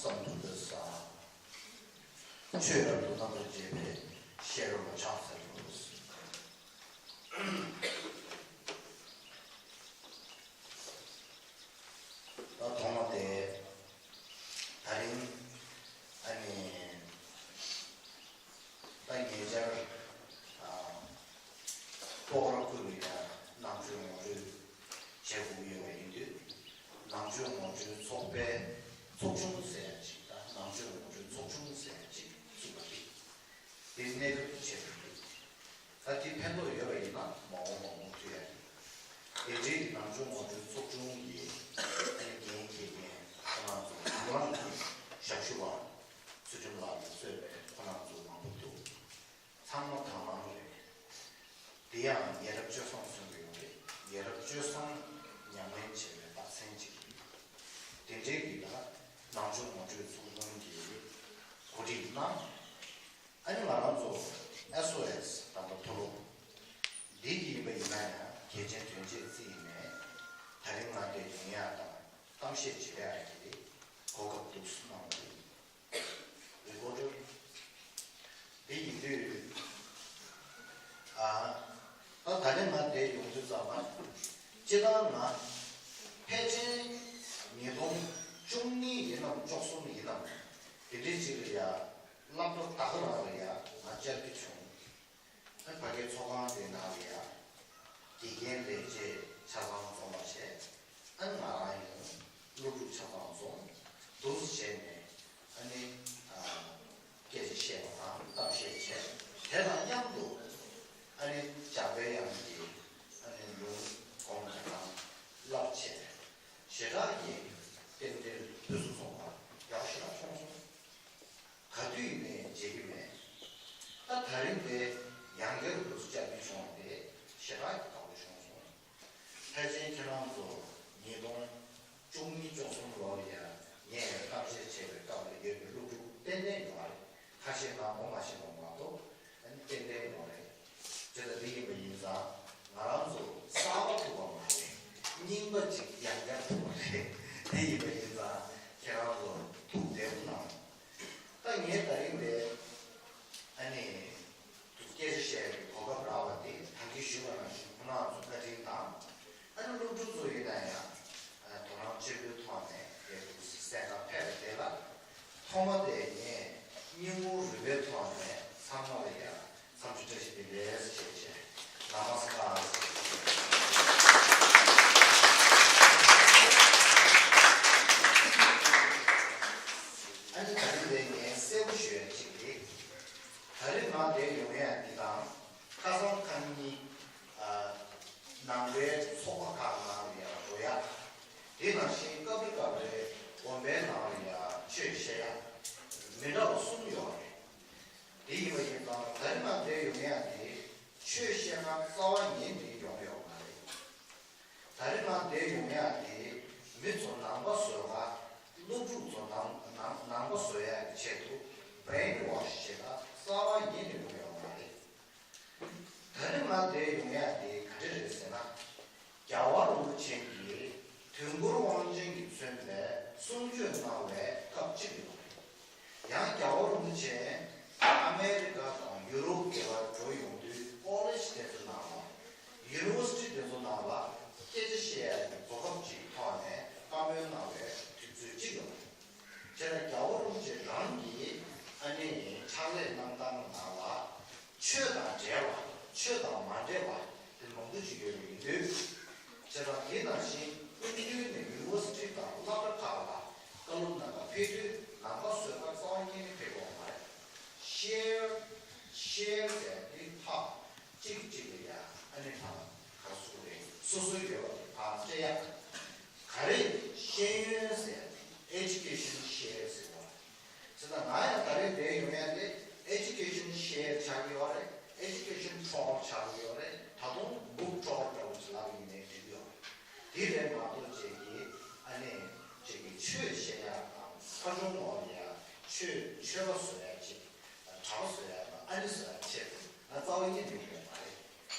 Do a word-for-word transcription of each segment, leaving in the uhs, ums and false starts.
བསམ་དུ་འདོད་ས། ཆོས་རབ་ཏུ་རྣམ་པར་འབྱེད་པའི་ཤེས་རབ་ལ་ཕྱག་འཚལ་ལོ། ད་ཐོག་མ་དེ་ད་རིང་ཨ་ནི་ད་ཉེ་ཆར་ཨ་སྤོག་ར་ཁུལ་ལ་ཡ་ནང་ཆོས་ངོ་སྤྲོད་བྱེད་དགོས་ཡོད་པ་ཡིན་དུས། ནང་ཆོས་ངོ་སྤྲོད་ཚོགས་པའི་ཚོགས་ཆུང་ཟེར་ཡ་ཅིག་ད་ནང་ཆོས་ངོ་སྤྲོད་ཚོགས་ཆུང་ཟེར་ཡ་ཅིག་བཙུགས་པ་རེད། དེ་གནས་སྐབས་ཆེད་དུ་རེད། ད་དེ་ཕན་ཐོགས་ཡོད་པ་ཡིན་ན་མ་འོངས་པ་མུ་མཐུད་ཡ་རེད། དེ་འདྲའི་ནང་ཆོས་ངོ་སྤྲོད་ཚོགས་ཆུང་གི་ཨ་ནི་འགན་འཁྱེར་མཁན་ཁོ་རང་ཚོ་ཡུལ་ལུང་གི་ཞབས་ཞུ་བ་ཚུལ་ཁྲིམས་ལགས་ལ་གཙོས་པའི་ཁོ་རང་ཚོ་མང་པོ་འདུག་ཚང་མ་དང་བླངས་རེད། དེ་ཡང་ཉེ་རབས་སྤྱོད་བཟང་མཚོན་གྱི་ཡོད་རེད། ཉེ་རབས་སྤྱོད་བཟང་ཉམས་ལེན་བྱེད་པའི་རྟགས་མཚན་ཅིག་ཡིན། དེ་འདྲའི་གི་ལ་ནང་ཆོས་ངོ་སྤྲོད་ཚོགས་ཆུང་གིས་གོ་སྒྲིག་གནང་། ཨ་ནི་ང་རང་ཚོ་ཨེས་ཨོ་ཨེས་དམ་པ་མཐོ་སློབ་འདི་ཡིན་པ་ཡིན་ན་ཡང་གལ་ཆེན་དོན་ཆེ་བརྩིས་ནས་ད་རིང་ང་འདིར་ཡོང་ཡག་དང་གཏམ་བཤད་བྱེད་ཡག་གི་གོ་སྐབས་འདུག་སེ་གནང་བ་རེད། རེ་སྐུལ་འདི་ཡིན་དུས། ཨ། ད་ད་ནས་ང་འདིར་ཡོང་དུས་ཙམ་པ། སྤྱིར་བཏང་ང་ཕལ་ཆེར་ཉིས་སྟོང་བཅུ་གཉིས་ཡིན་ནམ་བཅུ་གསུམ་ཡིན་ནམ། དེ་འདྲའི་ཅིག་ལ་ཡ། སློབ་གྲྭ་ད་ག་རང་ལ་ཡ་ང་བཅར་རྒྱུ་བྱུང་། ཨ་ཕ་གིའི་ཚོགས་ཁང་དེའི་ནང་ལ་ཡ། དགེ་རྒན་ལས་བྱེད་ཆ་ཚང་འཛོམས་པ་བྱས། ཨ་ང་རང་ཡང་སློབ་ཕྲུག་ཆ་ཚང་འཛོམས། འདུག་སེ་བྱས་ནས་ཨ་ནི་ཨ་སྐད་ཆ་བཤད་པ་དང་གཏམ་བཤད་བྱས། དེ་དང་མཉམ་དུ་ཨ་ནི་འཇམ་པའི་དབྱངས་ཀྱི་ཨ་ནི་ལུང་སྒོམ་གྱི་དང་བསླབ་བྱས། ཞེ་དྲག་གི་རྟེན་འབྲེལ་ཕུན་སུམ་ཚོགས་པ་ཡག་ཤོས་ཤིག་བྱུང་སོང་། ག་དུས་ནས་བརྗེད་ཀྱི་མེད། ད་ད་རིང་དེ་ཡང་བསྐྱར་དུ་བཅར་རྒྱུ་བྱུང་བ་དེ་ཞེ་དྲག་གི་དགའ་པོ་བྱུང་སོང་། ཕལ་ཆེར་ཁྱེད་རང་ཚོ་ཉིས་སྟོང་བཅུ་གཉིས་བཅུ་གསུམ་ལོར་ཡང་ངས་གཏམ་བཤད་བྱས་པའི་སྐབས་ལ་ཡོད་པའི་སློབ་ཕྲུག་ཏན་ཏན་ཡོད་པ་རེད། ཁ་ཤས་ང་ངོ་མ་ཤེས་པ་མ་གཏོགས་ཨ་ནི་ཏན་ཏན་ཡོད་རེད། དེ་ལྟ་འདི་ཡིན་པ་ཡིན་ཙང་ང་རང་ཚོ་གསར་པ་ཐུག་པ་མ་རེད། རྙིང་པ་ཅིག་ཡང་བསྐྱར་ཐུག་པ་རེད། དེ་ཡིན་པ་ཡིན་ཙང་ཁྱེད་རང་ཚོ་ཐུགས་བདེ་པོ་གནང་། ད་ངས་ད་རིང་འདིར་ཨ་ནི་སྐད་ཆ་བཤད་པའི་གོ་སྐབས་རག་པ་དེ་ད་གིན་ཞུས་པ་ནང་བཞིན་ཁོང་རྣམ་ཚོར་བཀའ་དྲིན་དང་། ཨ་ནི་སློབ་ཕྲུག་ཚོ་ཡིན་ན་ཡང་དོ་སྣང་ཆེན་པོའི་ཐོག་ནས་དེ་འདུག་སེ་གསན་གར་ཕེབས་པ་དེ་ལ་ཐོག་མ་དེ་ངས་སྙིང་ཁུང་རུས་པའི་ཐོག་ནས་ཚང་མ་ལ་ཡང་འཚམས་འདྲི་བཀྲ་ཤིས་བདེ་ལེགས་ཞེས་བྱས། ན་མ་སི་ཀཱར། ཨ་ནི་ད་རིང་འདིར་ངས་གསལ་པོ་ཞུ་ཡ་གཅིག་རེད། ད་རིང་ང་འདིར་ཡོང་ཡ་འདི་དང་ཁ་སང་ཁ་ཉིན་ཨ་ནང་པའི་ཚོགས་པ་ཁག་ནང་ལ་ཡང་འགྲོ་ཡ། དེ་ནང་བཞིན་སྐབས་རེ་སྐབས་རེ་དགོན་པའི་ནང་ལ་ཡང་ཆོས་བཤད་ཡ། མི་འདྲ་བ་གསུམ་ཡོད་རེད། དེ་ཡིན་པ་ཡིན་ཙང་ད་རིང་ང་འདིར་ཡོང་ཡ་དེ་ཆོས་བཤད་ཁང་རྩ་བ་ཉིད་ནས་ཡོང་ཡོད་མ་རེད། ད་རིང་ང་འདིར་ཡོང་ཡ་དེ་མི་ཚོ་ནང་པ་བཟོ་ག་སློབ་ཕྲུག་ཚོ་ནང་ནང་ནང་པ་བཟོ་ཡ་གི་ཆེད་དུ་brainwash་བྱེད་ག་རྩ་བ་ཉིད་ནས་ཡོང་ཡོད་མ་རེད། ད་རིང་ང་འདིར་ཡོང་ཡ་དེ་ག་འདྲ་རེད་ཟེར་ན། རྒྱལ་བ་རིན་པོ་ཆེ་གིས་དུས་འཁོར་དབང་ཆེན་གྱིས་མཚོན་པའི་གསུང་ཆོས་གནང་བའི་སྐབས་གཅིག་ཡོད་པ་རེད། ཡང་རྒྱལ་བ་རིན་པོ་ཆེ་ཨ་མེ་རི་ཀ་དང་ཡུ་རོབ་དེ་བར་འགྲོ་ཡོང་དུས་ཀོ་ལེཇ་དེ་ཚོ་ནང་ལ་ཡུ་ནི་ཝར་སི་ཊི་དེ་ཚོ་ནང་ལ་སྐད་ཆ་བཤད་ཡ་གི་གོ་སྐབས་ཅིག་ཐོག་ནས་བཀའ་མོལ་གནང་བའི་དུས་ཚོད་གཅིག་ཡོད་པ་རེད། བྱས་ན་རྒྱལ་བ་རིན་པོ་ཆེ་རང་གིས་ཨ་ནི་ཕྱག་ལས་གནང་སྟངས་ནང་ལ། ཆོས་དང་འབྲེལ་བ། ཆོས་དང་མ་འབྲེལ་བ་དེ་མང་པོ་ཅིག་ཡོད་པ་ཡིན་དུས། བྱས་ཙང་དེ་ནང་བཞིན་ཨིན་ཇིའི་ནས་ཡུ་ནི་ཝར་སི་ཊི་དང་སློབ་གྲྭ་ཁག་ལ་བཀའ་སློབ་གནང་ག་ཕེབས་དུས་ནང་པ་བཟོ་ག་རྩ་བ་ཉིད་ནས་ཕེབས་ཀྱི་ཡོད་མ་རེད། ཤེར། ཤེར་ཟེར་དེ་ཕར་གཅིག་གིས་གཅིག་ལ་ཡ་ཨ་ནི་ཕར་ག་རེ་ཟེར་དགོས་རེད། སོ་སོའི་ཡོད་པ་དེ་ཕར་སྤྲད་ཡ། ག་རེ་ཤེས་ཡོན་ཟེར་ཏེ་Education Share་ཟེར་བ། བྱས་ཙང་ང་ཡང་ད་རེས་འདིར་ཡོང་ཡ་དེ་Education Share་ཆགས་ཀྱི་ཡོད་རེད། Education Tour་ཆགས་ཀྱི་ཡོད་རེད། ད་དུང་Book Tour་འདྲ་བོ་ཅིག་ལབ་ཡིན་ནའི་འགྲིག་གི་ཡོད་རེད། དེ་རེད་མ་གཏོགས་ཅིག་གི་ཨ་ནི་ཅིག་གི་ཆོས་བཤད་ཡ་དང་ཁ་ཆུང་ངོ་ལ་ཡ་ཆོས་ཆོས་པ་བཟོ་ཡ་ཅིག་གྲྭ་པ་བཟོ་ཡ་དང་ཨ་ནི་བཟོ་ཡ་ཆེད་དུ་ང་རྩ་བ་ཉིད་ནས་ཡོང་ཡ་མ་རེད།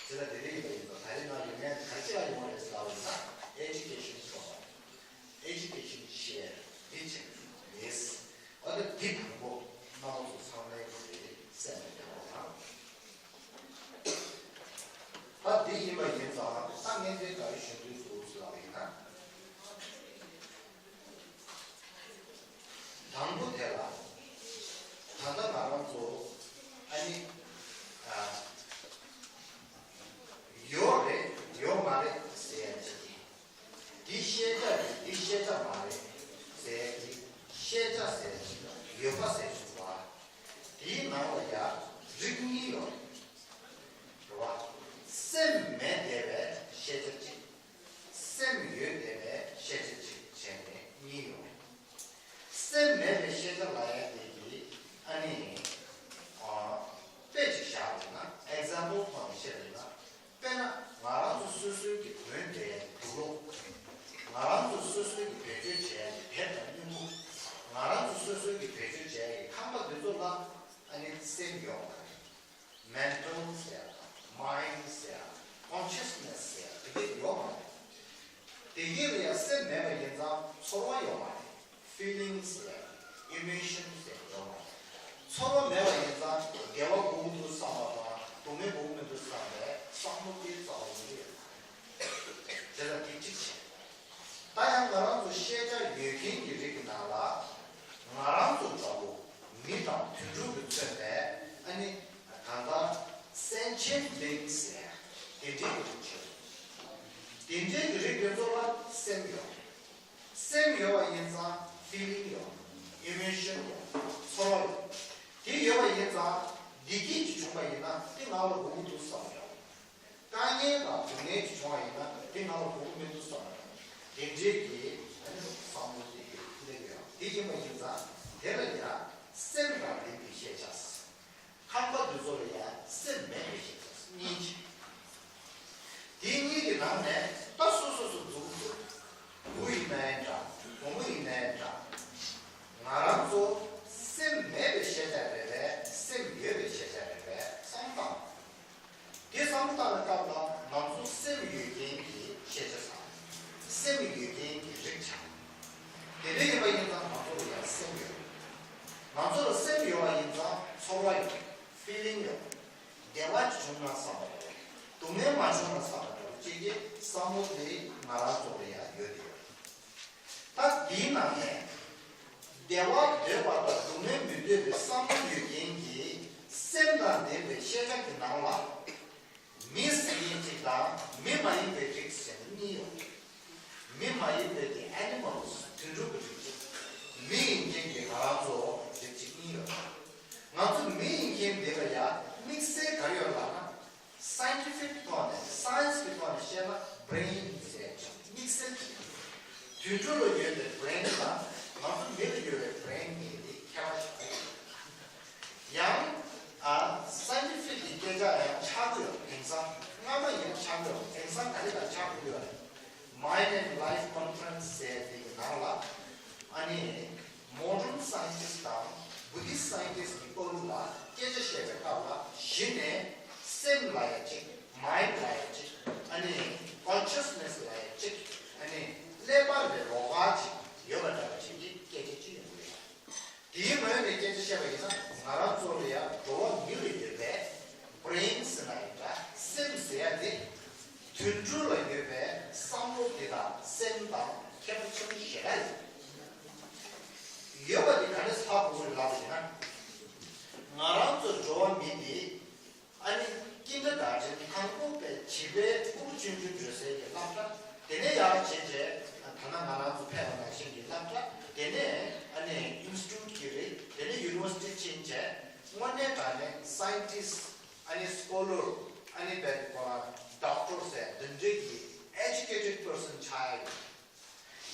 དེ་ལ་དེ་འདྲ་ཡིན་པ་ཡིན་ཙང་ད་རེས་ང་ཡོང་ཡ་ག་རེ་བྱེད་ཡ་ཡོང་བ་རེད་ཟེར་ལབ་པ་ཡིན་ན་Education Tour། Education Share་འདི་བྱེད་ཀྱི་ཡིན། ཤེས་བྱ་ཟེར་ཅིག་དང་ཡོད་པ་ཟེར་ཅིག་འདུག་པ། དེའི་ནང་ལ་ཡང་རིགས་གཉིས་ཡོད་རེད་བ། སེམས་མེད་བསྡད་པའི་ཤེས་བྱ་གཅིག་སེམས་ཡོད་བསྡད་པའི་ཤེས་བྱ་གཅིག་བྱས་ནས་གཉིས་ཡོད་རེད། སེམས་མེད་པའི་ཤེས་བྱ་ལབ་ཡ་དེ་གི་ཨ་ནི་ཨ་དཔེ་ཅིག་བཞག་པ་ཡིན་ན། ཨེག་ཛམ་པལ་ཐོག་ནས་བཤད་པ་ཡིན་ན། དཔེར་ན་ང་རང་ཚོ་སོ་སོའི་གི་དོན་འགྲེལ་ཡ་གི་དུག་ལོག་ང་རང་ཚོ་སོ་སོའི་གི་བེད་སྤྱོད་བྱེད་ཡ་གི་དེབ་དང་སྙིང་པོ། ང་རང་ཚོ་སོ་སོའི་གི་བེད་སྤྱོད་བྱེད་ཡ་གི་ཁང་པ་འདི་ཚོ་ལ་ཨ་ནི་སེམས་ཡོད་མ་རེད། མེན་ཊལ་ཟེར་ཡ་དང་མའིན་ཌི་ཟེར་ཡ། ཀོན་ཤེ་སི་ནེ་སི་ཟེར་ཡ་དེ་གི་ཡོད་མ་རེད། དེ་གི་ལ་ཡ་སེམས་མེད་པ་ཡིན་ཙང་ཚོར་བ་ཡོད་མ་རེད། ཕི་ལིང་སི་ཟེར་ཡ། ཨི་མོ་ཤན་ཟེར་ཡ་ཡོད་མ་རེད། ཚོར་བ་མེད་པ་ཡིན་ཙང་བདེ་བ་དགོས་ཀྱི་འདུག་བསམ་པ་དང་སྡུག་བསྔལ་དགོས་ཀྱི་མི་འདུག་བསམ་པའི་བསམ་བློ་དེ་རྩ་བ་ཉིད་ནས་ཡོད་མ་རེད། དེ་ལ་དེ་གཅིག་བྱས། ད་ཡང་ང་རང་ཚོ་ཤེས་བྱ་ཡོད་མཁན་གྱི་རིགས་ཀྱི་ནང་ལ་ང་རང་ཚོ་འདྲ་བོ་མི་དང་དུད་འགྲོ་གིས་མཚོན་པའི་ཨ་ནི་གང་ལྟར་སེན་ཆེན་བི་ཡིང་སི་ཟེར་ཡ་དེ་འདྲའི་གི་རིགས་ཆེ་བ། དེ་འདྲའི་གི་རིགས་དེ་ཚོ་ལ་སེམས་ཡོད་རེད། སེམས་ཡོད་པ་ཡིན་ཙང་ཕི་ལིང་ཡོད། ཨི་མོ་ཤན་ཡོད། ཚོར་བ་ཡོད། དེ་ཡོད་པ་ཡིན་ཙང་བདེ་སྐྱིད་ཅིག་བྱུང་པ་ཡིན་ན་དེ་ང་ལ་དགོས་ཀྱི་འདུག་བསམ་ཡོད། དཀའ་ངལ་དང་སྡུག་བསྔལ་ཅིག་བྱུང་བ་ཡིན་ན་དེ་ང་ལ་དགོས་ཀྱི་མི་འདུག་བསམ་ཡོད། དེ་འདྲའི་གི་ཨ་ནི་བསམ་བློ་དེ་སླེབས་ཡོད། དེ་ཡིན་པ་ཡིན་ཙང་དེ་ལ་ཡང་སེམས་དང་ལྡན་པའི་ཤེས་བྱ། ཁང་པ་འདི་ཚོ་ལ་ཡང་སེམས་མེད་པའི་ཤེས་བྱ་གཉིས་ཀྱི། དེ་གཉིས་ཀྱི་ནང་ནས་ད་སོ་སོ་སོ་འཛུགས་འཛུགས། བུ་ཡིན་ན་ཡང་འདྲ། བུ་མོ་ཡིན་ན་ཡང་འདྲ། ང་རང་ཚོ་སེམས་མེད་པའི་ཤེས་བྱ་རེད་པས། སེམས་ཡོད་པའི་ཤེས་བྱ་རེད་པས་བསམ་སྟངས། དེ་བསམ་བློ་བཏང་བའི་སྐབས་ལ་ང་ཚོ་སེམས་ཡོད་མཁན་གྱི་ཤེས་བྱ་དང་། སེམས་ཡོད་མཁན་གྱི་རིགས་ཆགས། དེ་འདྲ་ཡིན་པ་ཡིན་ཙང་ང་ཚོ་ལ་ཡང་སེམས་ཡོད། ང་ཚོ་ལ་སེམས་ཡོད་པ་ཡིན་ཙང་ཚོར་བ་ཡོད། ཕི་ལིང་ཡོད། བདེ་བ་ཅིག་བྱུང་ན་བསམ་པ་འདྲ་བོ། སྡུག་བསྔལ་མ་བྱུང་ན་བསམ་པ་འདྲ་བོ་ཅིག་གི་བསམ་བློ་དེ་ང་རང་ཚོ་ལ་ཡང་ཡོད་དེ་ཡོད། ད་དེའི་ནང་ནས་བདེ་བ་འདོད་པ་དང་སྡུག་བསྔལ་མི་འདོད་པའི་བསམ་བློ་ཡོད་མཁན་གྱི་སེམས་དང་ལྡན་པའི་ཤེས་བྱ་གི་ནང་ལ། མི་ཟེར་མཁན་གཅིག་དང་མི་མ་ཡིན་པའི་རིགས་ཟེར་ནས་གཉིས་ཡོད། མི་མ་ཡིན་པའི་དེ་ཨེ་ནི་མལ་སི། དུད་འགྲོ་གི་རིགས་གཅིག་མི་ཡིན་མཁན་གྱི་ང་རང་ཚོ་རིགས་གཅིག་གཉིས་ཡོད། ང་ཚོ་མི་ཡིན་མཁན་འདི་ལ་ཡང་དམིགས་བསལ་ག་རེ་ཡོད་ལབ་ན། སའེན་ཊི་ཕིག་ཐོག་ནས་སའེན་སི་གི་ཐོག་ནས་བཤད་ན་བྷི་རེན་ཟེར་ཅིག་དམིགས་བསལ་གྱི། དུད་འགྲོ་ལ་ཡོད་པའི་བྷི་རེན་དང་ང་ཚོ་མི་ལ་ཡོད་པའི་བྷི་རེན་གཉིས་དེ་ཁྱད་པར་ཞིག་ཡོད། ཡང་ཨ་སའེན་ཊི་ཕིག་གི་སྐད་ཆ་ཡང་ཆགས་ཀྱི་ཡོད། དེང་སང་སྔ་མ་ཡིན་ན་ཆགས་ཀྱི་ཡོད། དེང་སང་ག་རེ་དང་ཆགས་ཀྱི་ཡོད་རེད། Mind and Life Conference ཟེར་དེ་གི་ནང་ལ་ཨ་ནི་མོ་ཌརན་སའེན་ཊི་སི་དང་བུ་དིསི་སའེན་ཊི་སི་གི་བར་ལ་སྐད་ཆ་བཤད་པའི་སྐབས་ལ་གཞི་ནས་སེམས་ལ་ཡ་གཅིག་མའིན་ཌི་ལ་ཡ་གཅིག་ཨ་ནི་ཀོན་ཤེ་སི་ནེ་སི་ལ་ཡ་གཅིག་ཨ་ནི་ཀླད་པ་ལས་ལོགས་ཀ་གཅིག་ཡོད་པ་འདྲ་བ་ཅིག་གི་སྐད་ཆ་ཅིག་ཡོང་གི་རེད། དེའི་ངོས་ནས་སྐད་ཆ་བཤད་པ་ཡིན་ན་ང་རང་ཚོ་ལ་ཡང་འགྲོ་བ་མི་ལ་ཡོད་པའི་བྷི་རེན་ཟེར་ན་ཡང་འདྲ་སེམས་ཟེར་ཡ་དེ་དུད་འགྲོ་ལ་ཡོད་པའི་བསམ་བློ་དེ་དང་སེམས་དང་ཁྱད་པར་ཆེན་པོ་ཞེ་དྲག་ཡོད། ཡོད་པ་དེ་ག་ནས་ཧ་གོ་གི་རེད་ལབ་པ་ཡིན་ན། ང་རང་ཚོ་འགྲོ་བ་མི་དེ། ཨ་ནི་ཀིན་ཌར་གྷར་ཊན་དང་པོ་པའི་བྱིས་པའི་ཕྲུ་གུ་ཆུང་ཆུང་འགྲོ་སའི་གི་སློབ་གྲྭ། དེ་ནས་ཡར་བྱས་རྗེས་ད་ནང་ང་རང་ཚོ་ཕེབས་པ་ནང་བཞིན་གྱི་སློབ་གྲྭ། དེ་ནས་ཨ་ནི་ཨིན་སི་ཊི་ཊུཊ་གི་རེད། དེ་ནས་ཡུ་ནི་ཝར་སི་ཊི་ཕྱིན་རྗེས་དངོས་གནས་དྲང་གནས་སའེན་ཊི་སི་ཊི། ཨ་ནི་སི་ཀོ་ལར། ཨ་ནི་བེད་ཀོ་ལ་ཌོག་ཊར་ཟེར་འདི་འདྲའི་གི་ཨེ་ཇུ་ཀེ་ཊེཌ་པར་སན་ཆགས་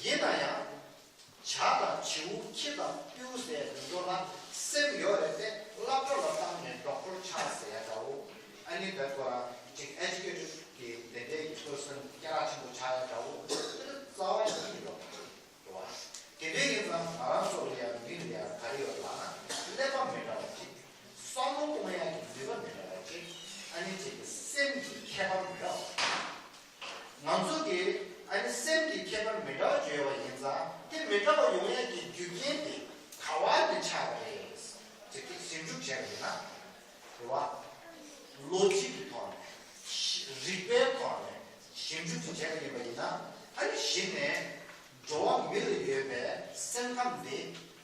ཡ་ཡོད། ཡིན་ན་ཡང་། བྱ་དང་བྱིའུ་ཁྱི་དང་སྤྲེའུ་ཟེར་ཡ་འདི་ཚོ་ལ་སེམས་ཡོད་རེད་དེ་སློབ་གྲྭ་ལ་བཏང་ནས་ཌོག་ཊར་ཆགས་ཟེར་ཡ་འདྲ་བོ། ཨ་ནི་བེད་ཀོ་ལ་ཅིག་ཨེ་ཇུ་ཀེ་ཊེཌ་གི་དེ་འདྲའི་གི་པར་སན་སྐད་གྲགས་ཆེན་པོ་ཆགས་ཡ་འདྲ་བོ་དེ་ནི་རྩ་བ་ཉིད་ནས་ཡོད་མ་རེད་བ། དེ་འདྲའི་ཡིན་ཙང་ང་རང་ཚོ་ལ་ཡང་མི་ལ་ཡང་ག་རེ་ཡོད་ལབ་ན་ཀླད་པ་མི་འདྲ་བ་ཅིག་བསམ་བློ་གཏོང་ཡག་གི་ནུས་པ་མི་འདྲ་བ་ཅིག་ཨ་ནི་ཅིག་གི་སེམས་ཀྱི་ཁྱད་པར་མི་འདྲ་བ། ང་ཚོ་གི་ཨ་ནི་སེམས་ཀྱི་ཁྱད་པར་མི་འདྲ་བ་བརྗོད་པ་ཡིན་ཙང་དེ་མི་འདྲ་བ་ཡོང་ཡག་གི་རྒྱུ་རྐྱེན་དེ་ག་བ་ནས་ཆགས་པ་རེད་ཅིག་གི་ཞིབ་འཇུག་བྱས་པ་ཡིན་ན་རེད་བ། ལོ་ཇིག་གི་ཐོག་ནས་རིགས་པའི་ཐོག་ནས་ཞིབ་འཇུག་ཅིག་བྱས་པ་ཡིན་པ་ཡིན་ན་ཨ་ནི་གཞི་ནས། འགྲོ་བ་མི་ལ་ཡོད་པའི་སེམས་ཁམས་དེ་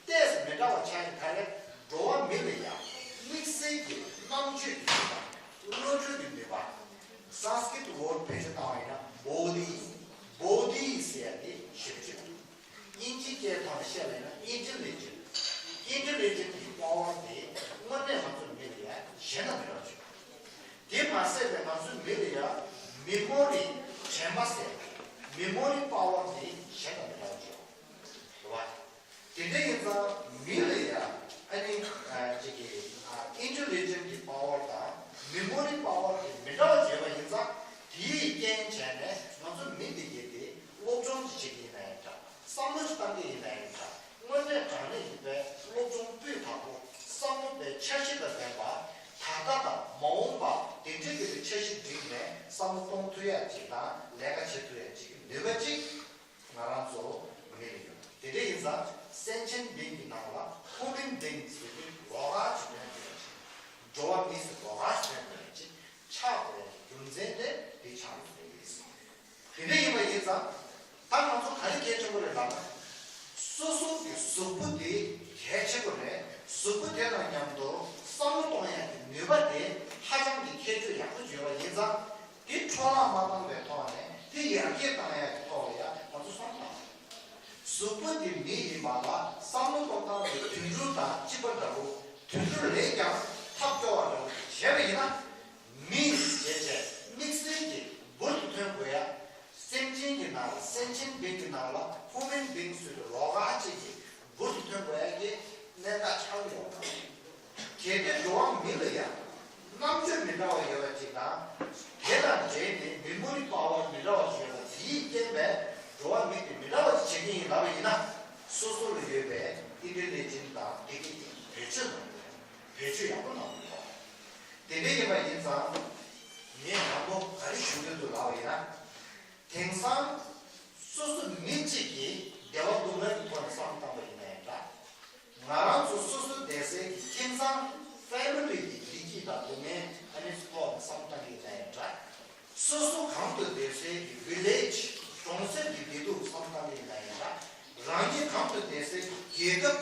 ཏོག་ཙམ་མི་འདྲ་བ་ཆགས་ཡོད་ག་རེ། འགྲོ་བ་མི་ལ་ཡང་དམིགས་བསལ་གྱི་རྣམ་དཔྱོད་ཀྱི་ནུས་པ། བློ་གྲོས་ཀྱི་ནུས་པ། སཾ་སྐྲྀཏ་ཝརཌ་བེད་སྤྱོད་བཏང་བ་ཡིན་ན་བོ་དྷི། བོ་དྷི་ཟེར་ཡ་དེ་ཞེ་པོ་ཅིག་དབྱིན་ཇིའི་སྐད་ཐོག་ནས་བཤད་པ་ཡིན་ན་ཨིན་ཊེ་ལི་ཇེན། ཨ་ཅིག་གི་ཨ་intelligent་གི་power་དང་memory power་གི་མི་འདྲ་བ་བརྗོད་པ་ཡིན་ཙང་། དེའི་རྐྱེན་བྱས་ནས་ང་ཚོ་མི་འདི་གས་དེ་སློབ་སྦྱོང་ཅིག་བྱེད་ཀྱི་ཡིན་ན་ཡང་འདྲ། བསམ་བློ་ཅིག་བཏང་གི་ཡིན་ན་ཡང་འདྲ། དངོས་གནས་དྲང་གནས་ཡིན་པའི་སློབ་སྦྱོང་སྤུས་དག་པོ། བསམ་བློ་པའི་འཆར་གཞི་དང་ལྡན་པ། ད་ལྟ་དང་མ་འོངས་པ་དེ་འདྲའི་གི་འཆར་གཞི་བསྒྲིགས་ནས་བསམ་བློ་གཏོང་ཐུབ་ཡ་ཅིག་དང་ལས་ཀ་བྱེད་ཐུབ་ཡ་ཅིག་གི་ནུས་པ་ཅིག་ང་རང་ཚོ་མི་ལ་ཡོད། དེ་འདྲ་ཡིན་ཙང་སེམས་ཅན་བིང་གི་ནང་ལ་ཧུ་མིན་བིང་ཟེར་དུས་ལོགས་ཀ་ཅིག་ཐོན་དགོས་ཡ་ཅིག་འགྲོ་བ་མི་ཟེར་ལོགས་ཀ་ཅིག་ཐོན་དགོས་ཡ་ཅིག་ཆགས་དགོས་ཡ་གི་རྒྱུ་མཚན་དེ་འདི་ཆགས་ཡོད་རེད། དེ་འདྲ་ཡིན་པ་ཡིན་ཙང་། ད་ང་ཚོ་ག་རེ་གལ་ཆེན་པོ་རེད་ལབ་ན། སོ་སོ་གི་གཟུགས་པོ་དེ་གལ་ཆེན་པོ་རེད། གཟུགས་པོ་དེ་དང་མཉམ་དུ་བསམ་བློ་གཏོང་ཡག་གི་ནུས་པ་དེ་ཧ་ཅང་གི་ཁྱད་ཆོས་ཡག་པོ་ཅིག་ཡོད་པ་ཡིན་ཙང་། དེ་འཕྲོ་བརླག་མ་བཏང་བའི་ཐོག་ནས་དེ་ཡར་རྒྱས་བཏང་ཡག་གི་ཐོག་ལ་ཡང་ང་ཚོ་བསམ་བློ་གཏོང་དགོས། གཟུགས་པོ་དེ་མི་ཡིན་པ་ལ་བསམ་བློ་གཏོང་སྟངས་དེ་དུད་འགྲོ་དང་གཅིག་པ་འདྲ་བོ། དུད་འགྲོ་ལས་ཀྱང་ཐབས་སྐྱོ་བ་འདྲ་བོ་བྱས་པ་ཡིན་ན། མི་ཞེས་བྱས་དམིགས་བསལ་གྱི་འབུར་དུ་ཐོན་དགོས་ཡ། སེམས་ཅན་གྱི་ནང་ལ་སེམས་ཅན་བིང་གི་ནང་ལ་ཧུ་མིན་བིང་ཟེར་བའི་ལོགས་ཀ་ཅིག་གི་འབུར་དུ་ཐོན་དགོས་ཡ་གི་གནད་འགག་ཆགས་ཀྱི་ཡོད་པ་རེད། གལ་ཏེ་འགྲོ་བ་མི་ལ་ཡང་རྣམ་དཔྱོད་མི་འདྲ་བ་ཡོད་པ་ཅིག་དང་། དེ་དང་འབྲེལ་ནས་མི་མོ་རི་པ་ཝར་མི་འདྲ་བ་ཞིག་ཡོད་པ་དེའི་རྐྱེན་པས་འགྲོ་བ་མི་དེ་མི་འདྲ་བ་ཞིག་བྱེད་ཀྱི་ཡིན་ལབ་པ་ཡིན་ན། སོ་སོ་ལ་ཡོད་པའི་ཨིན་ཊེ་ལི་ཇེན་ཊི་དང་དེ་གི་བེད་སྤྱོད་གནང་དགོས། བེད་སྤྱོད་ཡག་པོ་གནང་དགོས། དེ་འདྲ་ཡིན་པ་ཡིན་ཙང་། ངས་དང་པོ་ག་རེ་ཞུ་འདོད་འདུག་ལབ་པ་ཡིན་ན། དེང་སང་སོ་སོ་མི་གཅིག་གིས་བདེ་བ་སྡུག་བསྔལ་གྱི་ཐོག་ནས་བསམ་བློ་བཏང་པ་ཡིན་ན་ཡང་འདྲ། ང་རང་ཚོ་སོ་སོ་བསྡད་སའི་གི་ཁྱིམ་ཚང་ཕེ་མི་ལི་གི་བདེ་སྐྱིད་དང་སྡུག་བསྔལ་ཨ་ནི་ཐོག་ནས་བསམ་བློ་བཏང་གི་ཡིན་ན་ཡང་འདྲ། སོ་སོ་གང་དུ་བསྡད་སའི་གི་བི་ལེ་ཇི་གྲོང་གསེབ་ཀྱི་བདེ་སྡུག་བསམ་བློ་བཏང་གི་ཡིན་ན་ཡང་འདྲ། རང་ཉིད་གང་དུ་བསྡད་སའི་གི་རྒྱལ་ཁབ་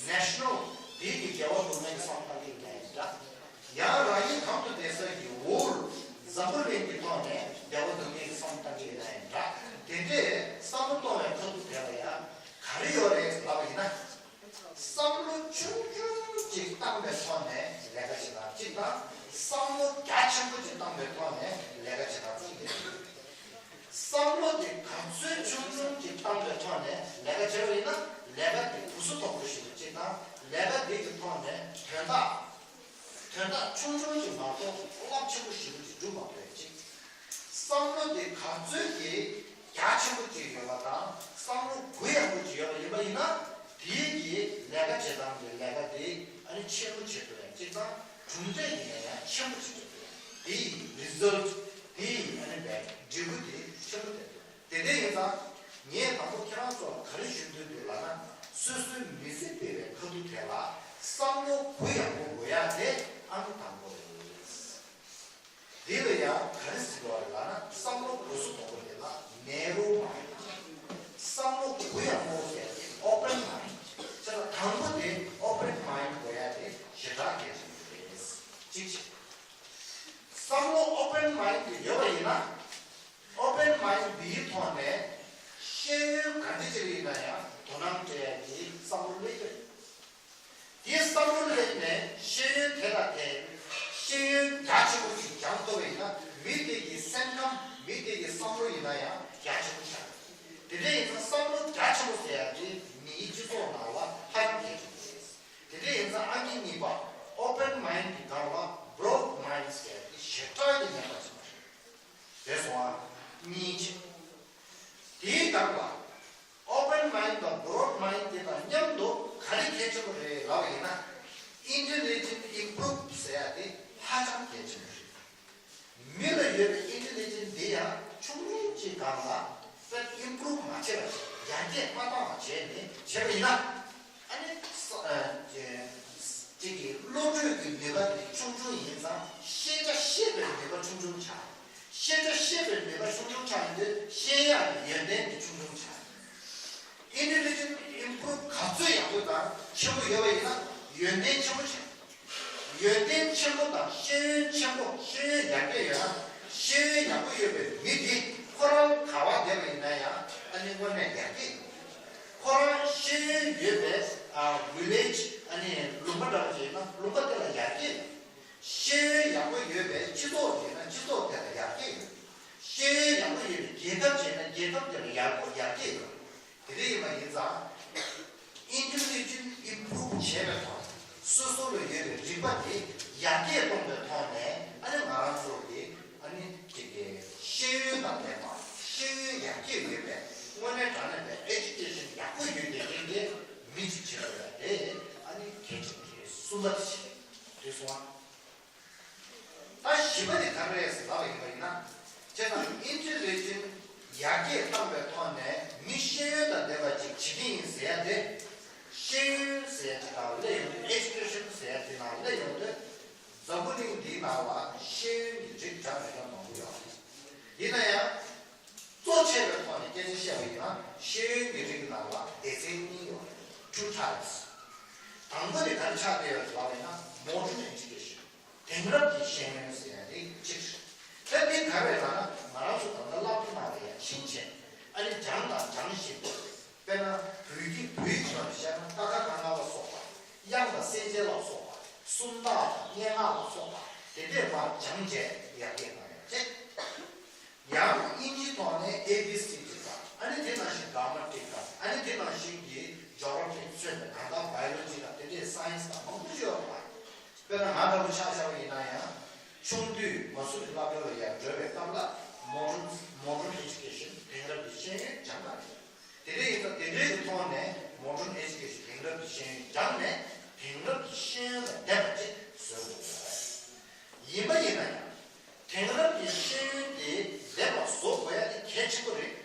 ནེ་ཤ་ནལ་དེའི་གི་བདེ་བ་སྡུག་བསྔལ་གྱི་བསམ་བློ་བཏང་གི་ཡིན་ན་ཡང་འདྲ། ཡང་རང་ཉིད་གང་དུ་བསྡད་ས་ཀྱི་འོག་འཛམ་བུ་གླིང་གི་ཐོག་ནས་བདེ་བ་སྡུག་བསྔལ་གྱི་བསམ་བློ་བཏང་གི་ཡོད་ན་ཡང་འདྲ། དེ་འདྲའི་བསམ་བློ་གཏོང་བའི་ཁ་ཐུག་དེ་ལ་ཡང་ག་རེ་ཡོད་རེད་ལབ་པ་ཡིན་ན། བསམ་བློ་ཆུང་ཆུང་ཅིག་བཏང་པའི་ཐོག་ནས་ལས་ཀ་བྱེད་སྟངས་གཅིག་དང་། བསམ་བློ་རྒྱ་ཆེན་པོ་ཅིག་བཏང་པའི་ཐོག་ནས་ལས་ཀ་བྱེད་སྟངས་གཅིག་རེད། བསམ་བློ་དེ་ག་ཚོད་ཆུང་ཆུང་ཅིག་བཏང་པའི་ཐོག་ནས་ལས་ཀ་བྱས་པ་ཡིན་ན། ལས་ཀ་དེ་གུ་སུ་དོག་པོ་ཞིག་ཏུ་གཅིག་དང་། ལས་ཀ་དེ་གི་ཐོག་ནས་དོན་དག་དོན་དག་ཆུང་ཆུང་ཞིག་མ་གཏོགས་རླབས་ཆེན་པོ་ཞེ་པོ་ཅིག་འགྲུབ་མ་ཐུབ་ཅིག་བསམ་བློ་དེ་ག་ཚོད་ཀྱི་རྒྱ་ཆེན་པོ་ཅིག་ཡོད་པ་དང་། བསམ་བློ་གུ་ཡངས་པོ་ཅིག་ཡོད་པ་ཡིན་པ་ཡིན་ན། དེའི་གི་ལས་ཀ་བྱེད་སྟངས་ཀྱི་ལས་ཀ་དེ་ཨ་ནི་ཆེན་པོ་བྱེད་ཐུབ་ཡ་གཅིག་དང་། གྲུབ་འབྲས་ཡིན་ན་ཡང་ཆེན་པོ་བྱེད་ཐུབ་ཡ། དེའི་རི་ཛལ་ཊི་དེའི་ཨ་ནི་འབྲས་བུ་དེ་ཆེན་པོ་ཐེབས་ཐུབ། དེ་འདྲ་ཡིན་ཙང་། ངས་དང་པོ་ཁྱེད་རང་ཚོ་ལ་ག་རེ་ཞུ་འདོད་འདུག་ལབ་ན། སོ་སོའི་མི་ཚེ་སྤེལ་བའི་ཁ་ཐུག་དེ་ལ་བསམ་བློ་གུ་ཡངས་པོ་དགོས་ཡ་དེ་ཨང་དང་པོ་རེད། འདི་ལ་ཡང་ག་རེ་ཟེར་བ་རེད་ལབ་ན། བསམ་བློ་གུ་སུ་དོག་པོ་དེ་ལ་ནེ་རོ་མའིན་ཌི། བསམ་བློ་གུ་ཡངས་པོ་ཟེར་ཏེ་ཨོ་པན་མའིན་ཌི། བྱས་ཙང་དང་པོ་དེ་ཨོ་པན་མའིན་ཌི་དགོས་ཡ་དེ་ཞེ་དྲག་གལ་ཆེན་པོ་རེད། གཅིག་བྱས། བསམ་བློ་ཨོ་པན་མའིན་ཌི་ཡོད་པ་ཡིན་ན། ཨོ་པན་མའིན་ཌི་འདིའི་ཐོག་ནས་ཤེས་ཡོན་ག་འདྲ་ཅིག་ཡིན་ན་ཡང་དོ་སྣང་སྤྲད་ཡ་གི་བསམ་བློ་སླེབས་ཀྱི་རེད། དེའི་བསམ་བློ་སླེབས་ནས་ཤེས་ཡོན་དེ་ལ་དེ་ཤེས་ཡོན་རྒྱ་ཆེན་པོ་ཞིག་སྦྱང་ཐུབ་པ་ཡིན་ན། མི་དེ་གི་སེམས་ཁམས། མི་དེ་གི་བསམ་བློ་ཡིན་ན་ཡང་རྒྱ་ཆེན་པོ་ཆགས། དེ་འདྲ་ཡིན་ཙང་བསམ་བློ་རྒྱ་ཆེན་པོ་ཟེར་ཡ་དེ་མིའི་སྤྱི་ཚོགས་ནང་ལ་ཧ་ཅང་གལ་ཆེན་པོ་རེད། དེ་འདྲ་ཡིན་ཙང་ཨང་ཀི་གཉིས་པ་ཨོ་པན་མའིན་ཌི་གི་སྒང་ལ་བྷི་རོཌ་མའིན་ཌི་ཟེར་ཡ་དེ་ཞེ་དྲག་གི་གནད་འགག་ཆེན་པོ་རེད། རེད་སོང་ཨ། གཉིས་བྱས། དེའི་སྒང་ལ་ཨོ་པན་མའིན་ཌི་དང་བྷི་རོཌ་མའིན་ཌི་དེ་དང་མཉམ་དུ་ག་རེ་གལ་ཆེན་པོ་རེད་ལབ་པ་ཡིན་ན། ཨིན་ཊེ་ལི་ཇེན་ཊི་ཨིམ་པུ་རུབ་ཟེར་ཡ་དེ་ཧ་ཅང་གལ་ཆེན་པོ་རེད། མི་ལ་ཡོད་པའི་ཨིན་ཊེ་ལི་ཇེན་ཊི་འདི་ཡང་ཆུང་ཆུང་ཅིག་སྒང་ལ་ཨིམ་པུ་རུབ་མ་བྱས་པ་བྱས། ཡར་རྒྱས་མ་བཏང་བ་བྱས་ནས་བྱས་པ་ཡིན་ན། ཨ་ནི་ས་ཨ་ཅེ་ཅིག་གི་བློ་གྲོས་ཀྱི་ནུས་པ་དེ་ཆུང་ཆུང་ཡིན་ཙང་། ཤེས་བྱ་ཤེས་པའི་ནུས་པ་ཆུང་ཆུང་ཆགས། ཤེས་བྱ་ཤེས་པའི་ནུས་པ་ཆུང་ཆུང་ཆགས་ཡིན་དུས་ཤེས་ཡག་གི་ཡོན་ཏན་དེ་ཆུང་ཆུང་ཆགས། ཨིན་ཊེ་ལི་ཇེན་ཊི་ཨིམ་པུ་རུབ་ག་ཚོད་ཡག་པོ་དང་ཆེན་པོ་ཡོད་པ་ཡིན་ན། ཡོན་ཏན་ཆེན་པོ་ཆགས། ཡོན་ཏན་ཆེན་པོ་དང་ཤེས་ཡོན་ཆེན་པོ། ཤེས་ཡོན་ཡར་རྒྱས་ཡོད་ན། ཤེས་ཡོན་ཡག་པོ་ཡོད་པའི་མི་དེ་ཁོ་རང་ག་པར་བསྡད་པ་ཡིན་ན་ཡང་ཨ་ནི་དངོས་གནས་ཡར་རྒྱས་ཡོད། ཁོ་རང་ཤེས་ཡོན་ཡོད་པའི་ཨ་བི་ལེ་ཇི་ཨ་ནི་ལུང་པ་འདྲ་བོ་ཅིག་ཡིན་ན་ལུང་པ་དེ་ལ་ཡར་རྒྱས་ཡོད། ཤེས་ཡོན་ཡག་པོ་ཡོད་པའི་སྤྱི་ཚོགས་ཅིག་ཡིན་ན་སྤྱི་ཚོགས་དེ་ལ་ཡར་རྒྱས་ཡོད། ཤེས་ཡོན་ཡག་པོ་ཡོད་པའི་རྒྱལ་ཁབ་ཅིག་ཡིན་ན་རྒྱལ་ཁབ་དེ་ལ་ཡག་པོ་ཡར་རྒྱས་ཡོད། དེ་འདྲ་ཡིན་པ་ཡིན་ཙང་། ཨིན་ཊེ་ལི་ཇེན་ཊི་ཨིམ་པུ་རུབ་བྱས་པའི་ཐོག་ནས། སོ་ སོ་སོ་ལ་ཡོད་པའི་རིག་པ་དེ་ཡར་རྒྱས་གཏོང་བའི་ཐོག་ནས། ཨ་ནི་ང་རང་ཚོ་གི་ཨ་ནི་ཅིག་གི་ཤེས་ཡོན་དང་ལྡན་པ། ཤེས་ཡོན་ཡར་རྒྱས་ཡོད་པའི། དངོས་གནས་དྲང་གནས་པའི་ཨེ་ཌུ་ཀེ་ཤན་ཡག་པོ་ཡོད་པའི་རིགས་དེ་མི་གཅིག་བྱེད་དགོས་པ་དེ། ཨ་ནི་གལ་ཆེན་གྱི་གསུམ་པ་དེ་བྱེད། དེ་སོང་བ། ད་བཞི་པ་དེ་ག་རེ་རེད་ཟེར་ལབ་པ་ཡིན་པ་ཡིན་ན། བྱས་ཙང་ཨིན་ཊེ་ལི་ཇེན་ཊི་ཡར་རྒྱས་བཏང་བའི་ཐོག་ནས་མི་ཤེས་ཡོན་དང་ལྡན་པ་ཅིག་བྱེད་ཀྱི་ཡིན་ཟེར་ཡ་དེ། ཤེས་ཡོན་ཟེར་ཡ་ཅིག་ནང་ལ་སླེབས་ཡོང་དུས། ཨེ་ཌུ་ཀེ་ཤན་ཟེར་ཡ་དེ་ནང་ལ་སླེབས་ཡོང་དུས། འཛམ་བུ་གླིང་འདིའི་ནང་ལ་ཤེས་ཡོན་གྱི་རིགས་འདྲ་མི་འདྲ་མང་པོ་ཡོད་རེད། ཡིན་ན་ཡང་། གཙོ་ཆེ་བའི་ཐོག་ནས་སྐད་ཆ་བཤད་པ་ཡིན་ན། ཤེས་ཡོན་གྱི་རིགས་ནང་ལ་སྡེ་ཚན་གཉིས་ཡོད་རེད། Two types། དང་པོ་དེ་ག་རེ་ཆགས་བསྡད་ཡོད་ལབ་པ་ཡིན་ན། Modern education། དེང་རབས་ཀྱི་ཤེས་ཡོན་ཟེར་ཡ་དེ་གཅིག་རེད། ད་འདི་ག་རེ་རེད་ལབ་ན། ང་རང་ཚོ་ད་ལྟ་སློབ་གྲྭ་ནང་ལ་ཡ་ཕྱིན་ཆད། ཨ་ནི་སྦྱངས་དང་སྦྱང་བཞིན་པ། དཔེར་ན་བོད་ཀྱི། བོད་ཡིག་ནང་བཤད་ན་ཀ་ཁ་ག་ང་ལ་སོགས་པ། དབྱངས་དང་གསལ་བྱེད་ལ་སོགས་པ། སུམ་རྟགས་དང་སྙན་ངག་ལ་སོགས་པ་དེ་འདྲས་མར་སྦྱངས་བྱས་ཡར་རྒྱས་གནང་ཡ་བྱས། ཡང་དབྱིན་ཇིའི་ཐོག་ནས་ཨེ་བི་སི་ཌི་དང་། ཨ་ནི་དེ་ནང་བཞིན་གྷ་ར་མ་ཊིག་དང་། ཨ་ནི་དེ་ནང་བཞིན་གྱི་ཇོ་གྷ་ར་ཕི་མཚོན་པའི། གང་ལྟར་བྷ་ཡོ་ལོ་ཇི་དང་དེ་འདྲའི་སའེན་སི་དང་མང་པོ་ཞིག་ཡོད་པ། དཔེར་ན་ང་ལྟ་བུ་ཆ་བཞག་པ་ཡིན་ན་ཡང་། ཆུང་དུས་མ་སུ་རི་སློབ་གྲྭ་ལ་ཡར་འགྲོ་བའི་སྐབས་ལ། Modern Modern Education། དེང་རབས་ཀྱི་ཤེས་ཡོན་སྦྱངས་པ་རེད། དེ་འདྲ་ཡིན་ཙང་དེ་འདྲའི་གི་ཐོག་ནས་Modern Education། དེང་རབས་ཀྱི་ཤེས་ཡོན་སྦྱངས་ནས། དེང་རབས་ཀྱི་ཤེས་ཡོན་ལ་ལྡན་པ་ཅིག་བཟོ་དགོས་པ་རེད། ཡིན་པ་ཡིན་ན་ཡང་། དེང་རབས་ཀྱི་ཤེས་ཡོན་དེ་ལྡན་པ་བཟོ་དགོས་ཡ་དེ་གལ་ཆེན་པོ་རེད།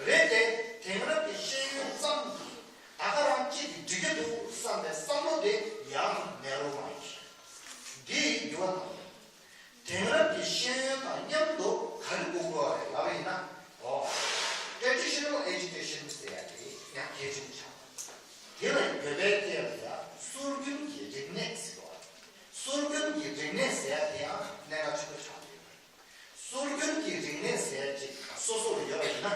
རེད་དེ། དེང་རབས་ཀྱི་ཤེས་ཡོན་ཙམ་གྱིས་ད་ག་རང་གཅིག་གིས་འགྲིག་གི་འདུག་བསམ་པའི་བསམ་བློ་དེ་ཡང་མེད་རུང་མ་ཡིན། འདི་ཡི་འགྱུར་བ་གཏོང་དགོས། དེང་རབས་ཀྱི་ཤེས་ཡོན་དང་མཉམ་དུ་ག་རེ་དགོས་དགོས་པ་རེད་ལབ་པ་ཡིན་ན། འོ། Traditional Education ཟེར་ཡ་དེ་ཡང་གལ་ཆེན་པོ་ཆགས། དེ་ལ་བོད་པའི་སྐད་ལ་ཡ་སྲོལ་རྒྱུན་གྱི་རིག་གནས་ཟེར་བ། སྲོལ་རྒྱུན་གྱི་རིག་གནས་ཟེར་ཡ་དེ་ཡང་གནད་འགག་ཆེན་པོ་ཆགས་ཡོད། སྲོལ་རྒྱུན་གྱི་རིག་གནས་ཟེར་ཡ་ཅིག་སོ་སོ་ལ་ཡོད་པ་ཡིན་ན།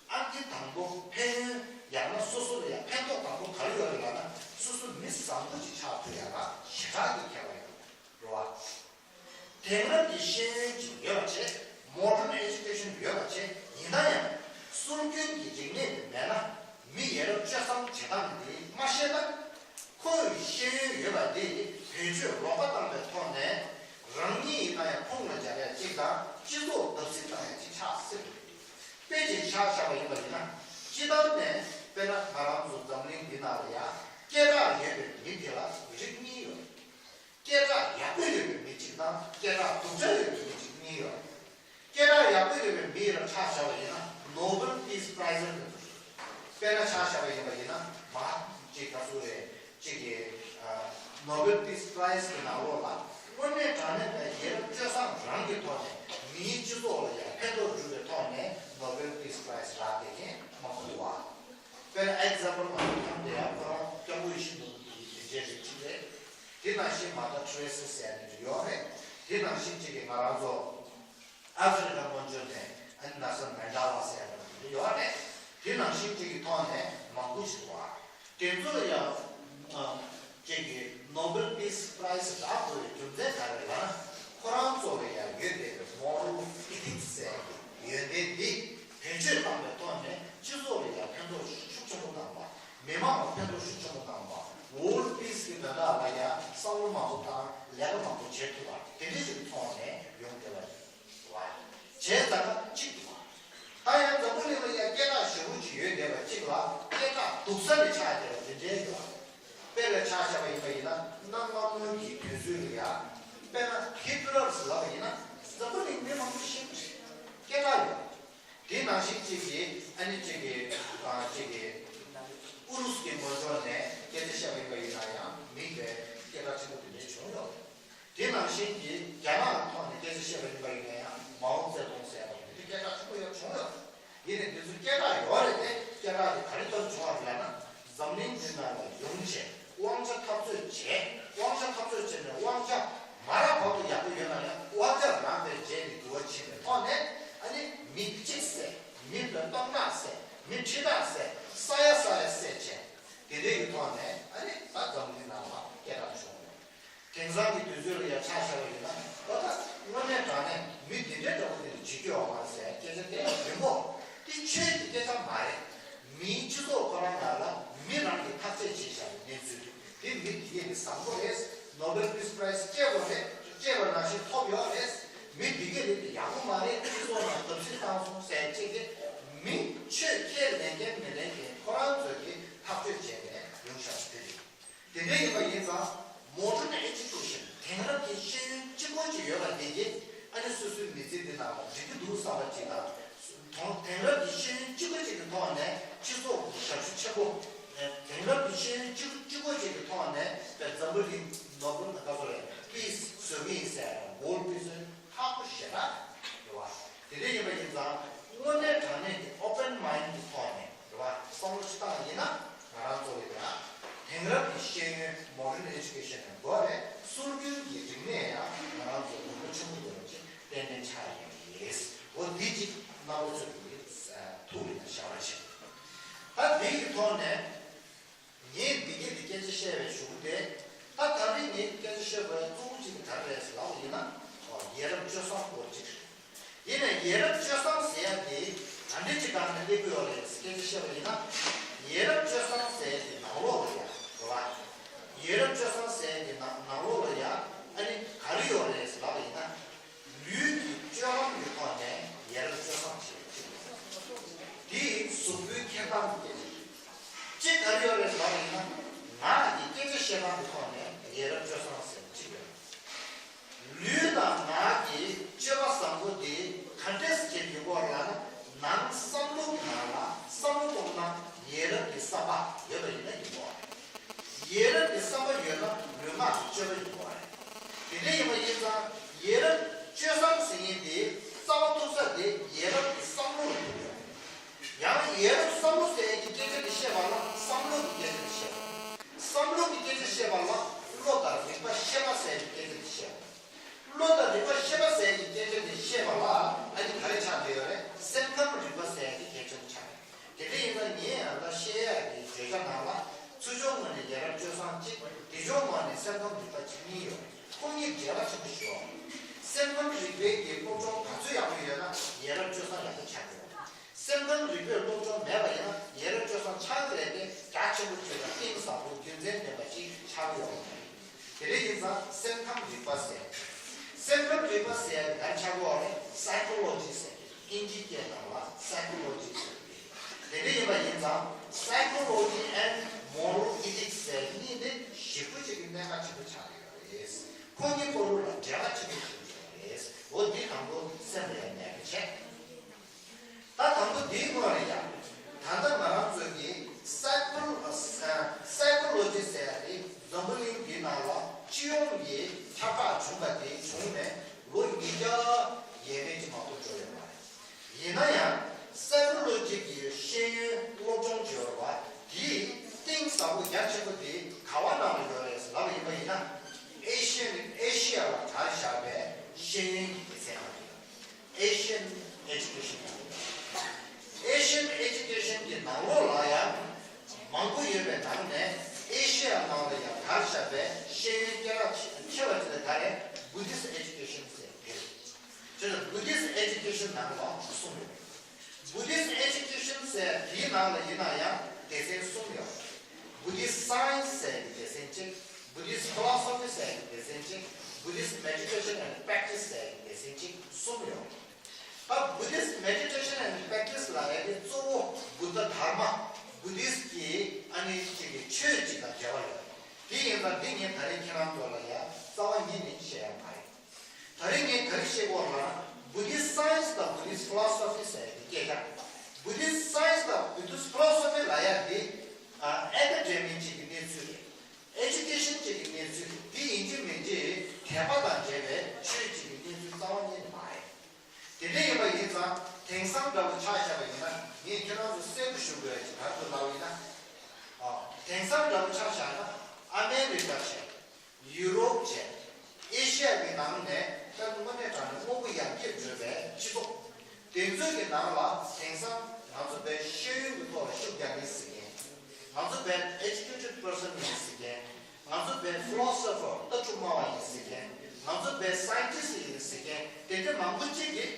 ཨང་ཀི་དང་པོ་ཕན་ཡོན། ཡང་ན་སོ་སོ་ལ་ཡ་ཕན་ཐོགས་དང་པོ་ག་རེ་ཡོད་རེད་ལབ་ན། སོ་སོ་མི་བཟང་པོ་ཅིག་ཆགས་ཐུབ་ཡ་ལ་ཞེ་དྲག་གི་ཁྱད་པར་ཡོད་རེད་བ། དེང་རབས་ཀྱི་ཤེས་ཡོན་ཅིག་ཡོད་པ་བྱས། Modern Education ཡོད་པ་བྱས། ཡིན་ན་ཡང་སྲོལ་རྒྱུན་གྱི་རིག་གནས་དེ་མེད་ན། མི་ཡ་རབས་སྤྱོད་བཟང་བྱེད་སྟངས་དེ་མ་ཤེས་ན། ཁོ་ཡི་ཤེས་ཡོན་ཡོད་པ་དེ་བེད་སྤྱོད་ལོག་པ་བཏང་བའི་ཐོག་ནས། རང་ཉིད་ཡིན་ན་ཡང་ཕུང་ལ་སྦྱར་ཡ་གཅིག་དང་། སྤྱི་ཚོགས་བརྡབ་གསིག་བཏང་ཡ་གཅིག་ཆགས་སྲིད་པ་རེད། དཔེ་ཅིག་ཆ་བཞག་པ་ཡིན་པ་ཡིན་ན། སྤྱི་བཏང་ནས་དཔེར་ན་ང་རང་ཚོ་འཛམ་གླིང་འདི་ནང་ལ་ཡ་སྐད་གྲགས་ཡོད་པའི་མི་དེ་ལ་རིགས་གཉིས་ཡོད། སྐད་གྲགས་ཡག་པོ་ཡོད་པའི་མི་གཅིག་དང་། སྐད་གྲགས་སྡུག་ཅག་ཡོད་པའི་མི་གཅིག་གཉིས་ཡོད། སྐད་གྲགས་ཡག་པོ་ཡོད་པའི་མི་ལ་ཆ་བཞག་པ་ཡིན་ན། Nobel Peace Prize ལ། དཔེར་ན་ཆ་བཞག་པ་ཡིན་པ་ཡིན་ན། མ་ཅིག་ག་ཚོད་རེད། ཅིག་གི་ཨ། Nobel Peace Prize གི་ནང་ལོགས་ལ། དངོས་གནས་དྲང་གནས་པའི་ཡ་རབས་སྤྱོད་བཟང་རང་གི་ཐོག་ནས། མིའི་སྤྱི་ཚོགས་ལ་ཡང་ཕན་ཐོགས་འགྲུབ་པའི་ཐོག་ནས་Nobel Peace Prize རག་བསྡད་མཁན་མང་པོ་འདུག་བ། དཔེར་ན་ཨེག་ཛམ་པལ་མ་གཏོགས་ཀྱང་དེ་ཡང་ཁོ་རང་སྐྱབས་མགོན་ཡིད་བཞིན་ནོར་བུ་གི་དེ་འདྲའི་རིགས་གཅིག་རེད། དེ་ནང་བཞིན་Mother Teresa ཟེར་ཡ་ནི་ཡོད་རེད། དེ་ནང་བཞིན་གཅིག་གི་ང་རང་ཚོ་ཨ་ཧྥེ་རི་ཁ་སྔོན་བྱོན་ནས་ཨ་ནི་Nelson Mandela ཟེར་ཡ་ནི་ཡོད་རེད། དེ་ནང་བཞིན་གཅིག་གི་ཐོག་ནས་མང་པོ་ཞིག་འདུག་བ། དེ་ཚོ་ལ་ཡང་ཨ། གཅིག་གི་Nobel Peace Prize རག་དགོས་པའི་རྒྱུ་མཚན་ག་རེ་ལབ་ན། ཁོ་རང་ཚོ་ལ་ཡང་ཡོད་བསྡད་པའི་moral ethics ཟེར་ཡོན་ཏན་འདི་བེད་སྤྱོད་བཏང་བའི་ཐོག་ནས་སྤྱི་ཚོགས་ལ་ཡང་ཕན་ཐོགས་ཤུགས་ཆེན་པོ་བཏང་བ། མི་མང་ལ་ཕན་ཐོགས་ཤུགས་ཆེན་པོ་བཏང་བ། World Peace གི་དོན་དག་ལ་ཡང་བསམ་བློ་མང་པོ་བཏང་། ལས་ཀ་མང་པོ་བྱེད་ཐུབ་པ། དེ་འདྲ་ཞིག་ཐོག་ནས་ཡོང་བསྡད་པ་རེད། བྱས་ཙང་གཅིག་འདུག་བ། ད་ཡང་འཛམ་བུ་གླིང་ལ་ཡང་སྐད་གྲགས་ཞེ་པོ་ཅིག་ཡོད་བསྡད་པ་གཅིག་ལ་སྐད་གྲགས་སྡུག་ས་ནས་ཆགས་བསྡད་པ་དེ་འདྲའི་ཡོད། དཔེ་ལ་ཆ་བཞག་པ་ཡིན་པ་ཡིན་ན། གནའ་སྔ་མོའི་གི་དུས་ཚོད་ལ་ཡ། དཔེར་ན་ཧི་ཊི་ལར་ཟེར་ལབ་པ་ཡིན་ན། འཛམ་བུ་གླིང་མི་མང་པོ་ཤེས་ཀྱི་རེད། སྐད་གྲགས་ཡོད། དེ་ནང་བཞིན་གཅིག་གིས་ཨ་ནི་གཅིག་གིས་ཨ། གཅིག་གིས་ཨུ་རུ་སུ་གི་ངོས་ཕྱོགས་ནས་སྐད་ཆ་བཤད་པ་ཡིན་པ་ཡིན་ན་ཡང་མི་དཔེ་སྐད་གྲགས་ཆེན་པོ་དེ་འདྲ་བྱུང་ཡོད། དེ་ནང་བཞིན་གྱི་རྒྱ་ནག་གི་ཐོག་ནས་སྐད་ཆ་བཤད་པ་ཡིན་པ་ཡིན་ན་ཡང་མའོ་ཙེ་ཏུང་ཟེར་བ་དེ་འདྲ་སྐད་གྲགས་ཆེན་པོ་ཡོད་བྱུང་ཡོད། ཡིན་ནའི་འདི་ཚོ་སྐད་གྲགས་ཡོད་རེད་དེ། སྐད་གྲགས་དེ་ག་རེ་ལྟར་བྱུང་བ་རེད་ལབ་ན། འཛམ་གླིང་འདི་ནང་ལ་ཡོང་བྱས་དབང་ཆ་འཐབ་རྩོད་བྱས། དབང་ཆ་འཐབ་རྩོད་བྱས་ནས་དབང་ཆ་མ་རག་བར་དུ་ཡག་པོ་ཡོད་ན་ཡང་། དབང་ཆ་རག་པའི་རྗེས་ནས་འགྱུར་བ་ཕྱིན་པའི་ཐོག་ནས། ཨ་ནི་མི་གཅིག་བསད། མི་སྟོང་ཕྲག་བསད། མི་ཁྲི་ཕྲག་བསད། ས་ཡ་ས་ཡ་བསད་བྱས། དེ་འདྲའི་གི་ཐོག་ནས་ཨ་ནི་ད་འཛམ་གླིང་ནང་ལ་སྐད་གྲགས་བྱུང་ཡོད། དེང་སང་གི་དུས་ཚོད་ལ་ཡང་ཆ་བཞག་པ་ཡིན་ན། ད་ལྟ་དངོས་གནས་དྲང་གནས་མི་དེ་འདྲའི་འདྲ་པོ་དེ་ལ་བྱེད་རྒྱུ་ཡོད་མ་རེད་ཟེར་སྐད་ཆ་དེ་རིང་པོ། དེ་ཆོས་ཀྱི་སྐད་ཆ་མ་རེད། མིའི་སྤྱི་ཚོགས་ཁོ་རང་ནང་ལ་མི་རང་གིས་ཐག་གཅོད་བྱས་བཞག་པའི་གནས་ཚུལ་དེ། མི་དེ་གས་ བཟང་པོ་རེད། Nobel Peace Prize སྤྲད་དགོས་རེད། སྤྲད་པ་ནང་བཞིན་ཐོབ་ཡོད་རེད། མི་འདི་གས་རེད་དེ་ཡག་པོ་མ་རེད། སྤྱི་ཚོགས་ནང་བརྡབ་གསིག་བཏང་སོང་ཟེར་ཅིག་གིས་མི་ཆོས་ཁས་ལེན་མཁན་མི་ལེན་མཁན་ཁོ་རང་ཚོས་ཀྱིས་ཐག་གཅོད་བྱས་ནས་ཡོང་བཞག་པ་དེ་རེད། དེ་འདྲ་ཡིན་པ་ཡིན་ཙང་Modern Education དེང་རབས་ཀྱི་ཤེས་ཡོན་གཅིག་པོ་ཅིག་ཡོད་པ་འདི་གིས་ཨ་ནི་སོ་སོའི་མི་ཚེ་འདི་ནང་ལ་འགྲིག་གི་འདུག་བསམ་པ་ཅིག་དང་། དེང་དེང་རབས་ཀྱི་ཤེས་ཡོན་གཅིག་པོ་གཅིག་གི་ཐོག་ནས་སྤྱི་ཚོགས་ཀྱི་ཞབས་ཞུ་ཆེན་པོ། དེང་རབས་ཀྱི་ཤེས་ཡོན་གཅིག་གཅིག་པོ་གཅིག་གི་ཐོག་ནས་པའི་འཛམ་བུ་གླིང་ནོ་བེལ་ག་ཚོད་རེད། Peace བཟོ་གི་ཡིན་ཟེར་ཡང་World Peace ཁག་པོ་ཞེ་དྲག་རེད་བ། དེ་འདྲ་ཡིན་པ་ཡིན་ཙང་དངོས་གནས་དྲང་གནས་ཀྱི་open mind གི་ཐོག་ནས་རེད་བ། བསམ་བློ་ཞིག་བཏང་ཡིན་ན་ང་རང་ཚོ་ལ་ཡང་དེང་རབས་ཀྱི་ཤེས་ཡོན་Modern Education ནས་འགོ་རེད། སྲོལ་རྒྱུན་གྱི་རིག་གནས་ཡང་ང་རང་ཚོ་དགོས་མཁོ་ཆེན་པོ་ཡོད་པ་ཅིག་ཏན་ཏན་ཆགས་ཡོད་རེད། འོ་འདི་གཅིག་རྣམ་པ་ཚོས་ཀྱི་ཐུགས་ལ་བཞག་པ་བྱེད། ད་འདི་གི་ཐོག་ནས་ངས་འདི་གས་འདི་སྐད་ཆ་བཤད་པའི་གཞུག་གུ་དེ། ད་ད་རིང་ངས་སྐད་ཆ་བཤད་པའི་གཙོ་བོ་གཅིག་གི་ད་རེས་ལབ་པ་ཡིན་ན། ཨོ་ཡ་རབས་སྤྱོད་བཟང་སྐོར་གཅིག་རེད། ཡིན་ནའི་ཡ་རབས་སྤྱོད་བཟང་ཟེར་ཡ་དེ་ག་འདྲ་ཅིག་སྒང་ནས་སླེབས་ཀྱི་ཡོད་རེད་ཟེར་སྐད་ཆ་བཤད་པ་ཡིན་ན། ཡ་རབས་སྤྱོད་བཟང་ཟེར་ཡ་དེ་ནང་ལོགས་ལ་ཡ་རེད་བ། ཡ་རབས་སྤྱོད་བཟང་ཟེར་ཡ་དེ་ནང་ནང་ལོགས་ལ་ཡ་ཨ་ནི་ག་རེ་ཡོད་རེད་ཟེར་ལབ་པ་ཡིན་ན། ལུས་ཀྱི་སྤྱོད་ལམ་གྱི་ཐོག་ནས་ཡ་རབས་སྤྱོད་བཟང་ཞེས་པ་གཅིག་ཡོད། དེ་གཟུགས་པོའི་འཁྱེར་སྟངས་ཀྱི་སྐད་ཆ་རེད། གཅིག་ག་རེ་ཡོད་རེད་ལབ་པ་ཡིན་ན། ངག་གི་སྐད་ཆ་བཤད་སྟངས་ཀྱི་ཐོག་ནས་ཡ་རབས་སྤྱོད་བཟང་ཟེར་བ་གཅིག་ཡོད། ལུས་དང་ངག་གི་སྤྱོད་པ་བཟང་པོ་དེ་ག་འདྲས་བྱས་ཡོད་དགོས་ལབ་ན། ནང་བསམ་བློ་གི་ནང་ལ་བསམ་བློ་གཏོང་ན་ཡ་རབས་ཀྱི་བསམ་པ་ཡོད་པ་ཡིན་ན་ཡིན་དགོས་རེད། ཡ་རབས་ཀྱི་བསམ་པ་ཡོད་ན་ལུས་ངག་གི་སྤྱོད་པ་ཡིན་དགོས་རེད། དེ་འདྲ་ཡིན་པ་ཡིན་ཙང་ཡ་རབས་སྤྱོད་བཟང་ཟེར་མཁན་དེ་རྩ་བ་ཐུག་ས་དེ་ཡ་རབས་ཀྱི་བསམ་བློ་ལ་ཐུག་ཡོད་རེད། ཡང་ཡ་རབས་བསམ་བློ་ཟེར་ཡས་ཀྱི་སྐད་ཆ་དེ་བཤད་པ་ལ་བསམ་བློ་གི་སྐད་ཆ་དེ་བཤད་པ། བསམ་བློ་གི་སྐད་ཆ་བཤད་པ་ལ་བློ་དང་རིག་པ་ཤེས་པ་ཟེར་ཡས་ཀྱི་སྐད་ཆ་དེ་བཤད་པ། བློ་དང་རིག་པ་ཤེས་པ་ཟེར་ཡས་ཀྱི་སྐད་ཆ་དེ་བཤད་པ་ལ་ཨ་ནི་ག་རེ་ཆགས་བསྡད་ཡོད་རེད། སེམས་ཁམས་རིག་པ་ཟེར་ཡས་ཀྱི་སྐད་ཆ་དེ་ཆགས་རེད། དེ་འདྲ་ཡིན་ན་ངས་ཡང་ད་བཤད་ཡག་གི་བརྗོད་བྱ་ནང་ལ་ཚུར་ཕྱོགས་ངོས་ནས་ཡ་རབས་སྤྱོད་བཟང་གཅིག་དེ་ཕྱོགས་ངོས་ནས་སེམས་ཁམས་རིག་པ་གཅིག་གཉིས་ཡོད། ཁོང་གཉིས་འབྲེལ་བ་ཆེན་པོ་ཞིག་ཡོད། སེམས་ཁམས་རིག་པའི་གི་སློབ་སྦྱོང་ག་ཚོད་ཡག་པོ་ཡོད་ན་ཡ་རབས་སྤྱོད་བཟང་ཡག་པོ་ཆགས་ཀྱི་ཡོད། སེམས་ཁམས་རིག་པའི་སློབ་སྦྱོང་མེད་པ་ཡིན་ན་ཡ་རབས་སྤྱོད་བཟང་ཆགས་ཀྱི་རེད་དེ། རྒྱ་ཆེན་པོ་ཅིག་དང་གཏིང་ཟབ་པོ་རྒྱུ་མཚན་ལྡན་པ་ཅིག་ཆགས་ཀྱི་ཡོད་མ་རེད། དེ་འདྲ་ཡིན་ཙང་སེམས་ཁམས་རིག་པ་ཟེར། སེམས་ཁམས་རིག་པ་ཟེར་ཡ་ག་རེ་ཆགས་ཀྱི་ཡོད་རེད། Psychology ཟེར། ཨིན་ཇིའི་སྐད་ནང་ལ་Psychology ཟེར། དེ་འདྲ་ཡིན་པ་ཡིན་ཙང་Psychology and Moral Ethics ཟེར་གཉིས་དེ་ཞེ་པོ་ཅིག་གི་གནད་འགག་ཆེན་པོ་ཆགས་ཀྱི་ཡོད་རེད། ཁོང་གཉིས་བར་ལ་འབྲེལ་བ་ཆེན་པོ་ཞིག་ཡོད་རེད། འོ་འདི་དང་པོ་སེམས་ལ་ཡང་གནས་པ་བྱས། ད་དང་པོ་འདིའི་སྔོན་ལ་ཡང་། ད་ལྟ་ང་རང་ཚོས་ཀྱི་Psycho- Psychology ཟེར་ཡ་དེ་འཛམ་བུ་གླིང་འདིའི་ནང་ལ་སྤྱི་ཡོངས་ཀྱི་ཁྱབ་བསྒྲགས་བྱུང་བ་དེ་བྱུང་ནས་ལོ་ཉིས་བརྒྱ་ཡས་མས་ཀྱི་མ་གཏོགས་འགྲོ་ཡོད་མ་རེད། ཡིན་ན་ཡང་Psychology གི་ཤེས་ཡོན་སློབ་སྦྱོང་བྱེད་པ་དེའི་གཏིང་ཟབ་པོ་རྒྱ་ཆེན་པོ་དེ་ག་བ་ནང་ལ་ཡོད་རེད་ལབ་པ་ཡིན་པ་ཡིན་ན། ཨེ་ཤི་ཡ་ནི་ཨེ་ཤི་ཡ་ལ་དར་བཞག་པའི་ཤེས་ཡོན་གྱི་སྡེ་ཚན་ནང་ལ་ཡོད། Asian Education ནང་ལ་ཡོད། Asian Education གི་ནང་ལོགས་ལ་ཡང་མང་པོ་ཡོད་པའི་ནང་ནས་ཨེ་ཤི་ཡ་ནང་ལ་ཡང་དར་བཞག་པའི་ཤེས་ཡོན་སྐད་གྲགས་ཆེ་བ་ཅིག་ལ་ག་རེ་Buddhist Education ཟེར་དེ་རེད། དེ་ལ་Buddhist Education ནང་ལ་གསུངས་ཡོད། Buddhist Education ཟེར་དེའི་ནང་ལ་ཡིན་ན་ཡང་སྡེ་ཚན་གསུམ་ཡོད། Buddhist Science ཟེར་གྱི་སྡེ་ཚན་གཅིག Buddhist Philosophy ཟེར་གྱི་སྡེ་ཚན་གཅིག Buddhist Meditation and Practice ཟེར་གྱི་སྡེ་ཚན་གཅིག་གསུམ་ཡོད། ད་Buddhist Meditation and Practice ལབ་ཡ་དེ་གཙོ་བོ་Buddha Dharma Buddhist གི་ཨ་ནི་གཅིག་གི་ཆོས་གཅིག་དང་འབྲེལ་བ་ཡོད། དེ་ཡིན་ཙང་འདི་ངས་ད་རེས་ཁྱེད་རང་ཚོ་ལ་ཡང་རྩ་བ་ཉིད་ནས་བཤད་ཡ་མ་རེད། ད་རེས་ངས་ག་རེ་བཤད་དགོས་ལབ་ན་Buddhist Science དང་Buddhist Philosophy ཟེར་ཡ་དེ་སྐད་ཆ། Buddhist Science དང་Buddhist Philosophy ལབ་ཡ་དེ་ཨ་academic གཅིག་གི་གནས་ཚུལ་རེད། Education གཅིག་གི་གནས་ཚུལ་རེད། དེ་ཡིན་གཅིག་མིན་གཅིག་དད་པ་དང་འབྲེལ་བའི་ཆོས་གཅིག་གི་གནས་ཚུལ་རྩ་བ་ཉིད་ནས་མ་རེད། དེ་འདྲ་ཡིན་པ་ཡིན་ཙང་དེང་སང་འདྲ་བོ་ཆ་བཞག་པ་ཡིན་ན་ངས་ཁྱེད་རང་ཚོ་གསལ་པོ་ཞུ་དགོས་ཡ་ཅིག་ག་རེ་འདུག་ལབ་པ་ཡིན་ན། ཨ། དེང་སང་འདྲ་བོ་ཆ་བཞག་ན་ཨ་མེ་རི་ཀ་བྱས། ཡུ་རོབ་བྱས། ཨེ་ཤི་ཡ་གི་ནང་ནས་ད་དངོས་གནས་དྲང་གནས་དངོས་པོ་ཡར་རྒྱས་འགྲོ་བའི་སྤྱི་ཚོགས། དེ་ཚོའི་གི་ནང་ལ་དེང་སང་ང་ཚོ་བའི་ཤེས་ཡོན་གྱི་ཐོག་ལ་ཤུགས་རྒྱག་མཁན་ཟེར་མཁན། ང་ཚོ་བའི་educated person ཡིན་ཟེར་མཁན། ང་ཚོ་བའི་philosopher ལྟ་གྲུབ་སྨྲ་བ་ཡིན་ཟེར་མཁན། ང་ཚོ་བའི་scientist ཡིན་ཟེར་མཁན་དེ་འདྲ་མང་པོ་གཅིག་གིས་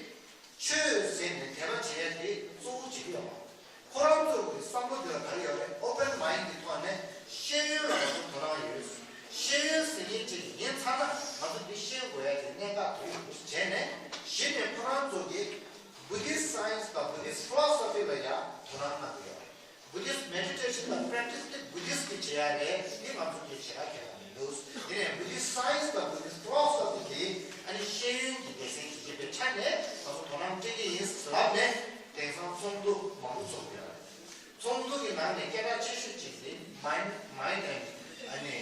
ཆོས་ཟེར་ནས་དད་པ་བྱེད་ཡ་དེ་གཙོ་བོ་བྱེད་ཀྱི་ཡོད་མ་རེད། ཁོ་རང་ཚོ་གི་བསམ་བློ་དེ་ལ་ག་རེ་ཡོད་རེད། open mind གི་ཐོག་ནས་ཤེས་ཡོན་ལ་ང་ཚོ་དོ་སྣང་ཡོད། ཤེས་ཡོན་ཟེར་མཁན་ཅིག་ཡིན་ཚར་ན་ང་ཚོ་འདི་ཤེས་དགོས་ཡ་དེ་གནད་འགག་དེ་ཡོད་བྱས་ནས་གཞི་ནས་ཁོ་རང་ཚོ་གི་Buddhist science དང་Buddhist philosophy ལ་ཡང་དོ་སྣང་གནང་གི་ཡོད་རེད། Buddhist meditation དང་practice དེ་Buddhist གི་བྱེད་ཡ་རེད། འདི་ང་ཚོ་གི་བྱེད་ཡ་གལ་ཡང་མི་འདུག་དེ་ནས་Buddhist science དང་Buddhist philosophy གི་ཨ་ནི་ཤེས་ཡོན་གྱི་སྡེ་ཚན་ཞིག་ཡིན་པའི་ཆ་ནས་ང་ཚོ་དོ་སྣང་སྤྲད་ཀྱི་ཡིན་ལབ་ནས་དེང་སང་ཚོགས་འདུ་མང་པོ་ཚོགས་ཀྱི་ཡོད་རེད། ཚོགས་འདུ་གི་ནང་ནས་སྐད་གྲགས་ཆེ་ཤོས་གཅིག་དེ་Mind Mind and ཨ་ནི་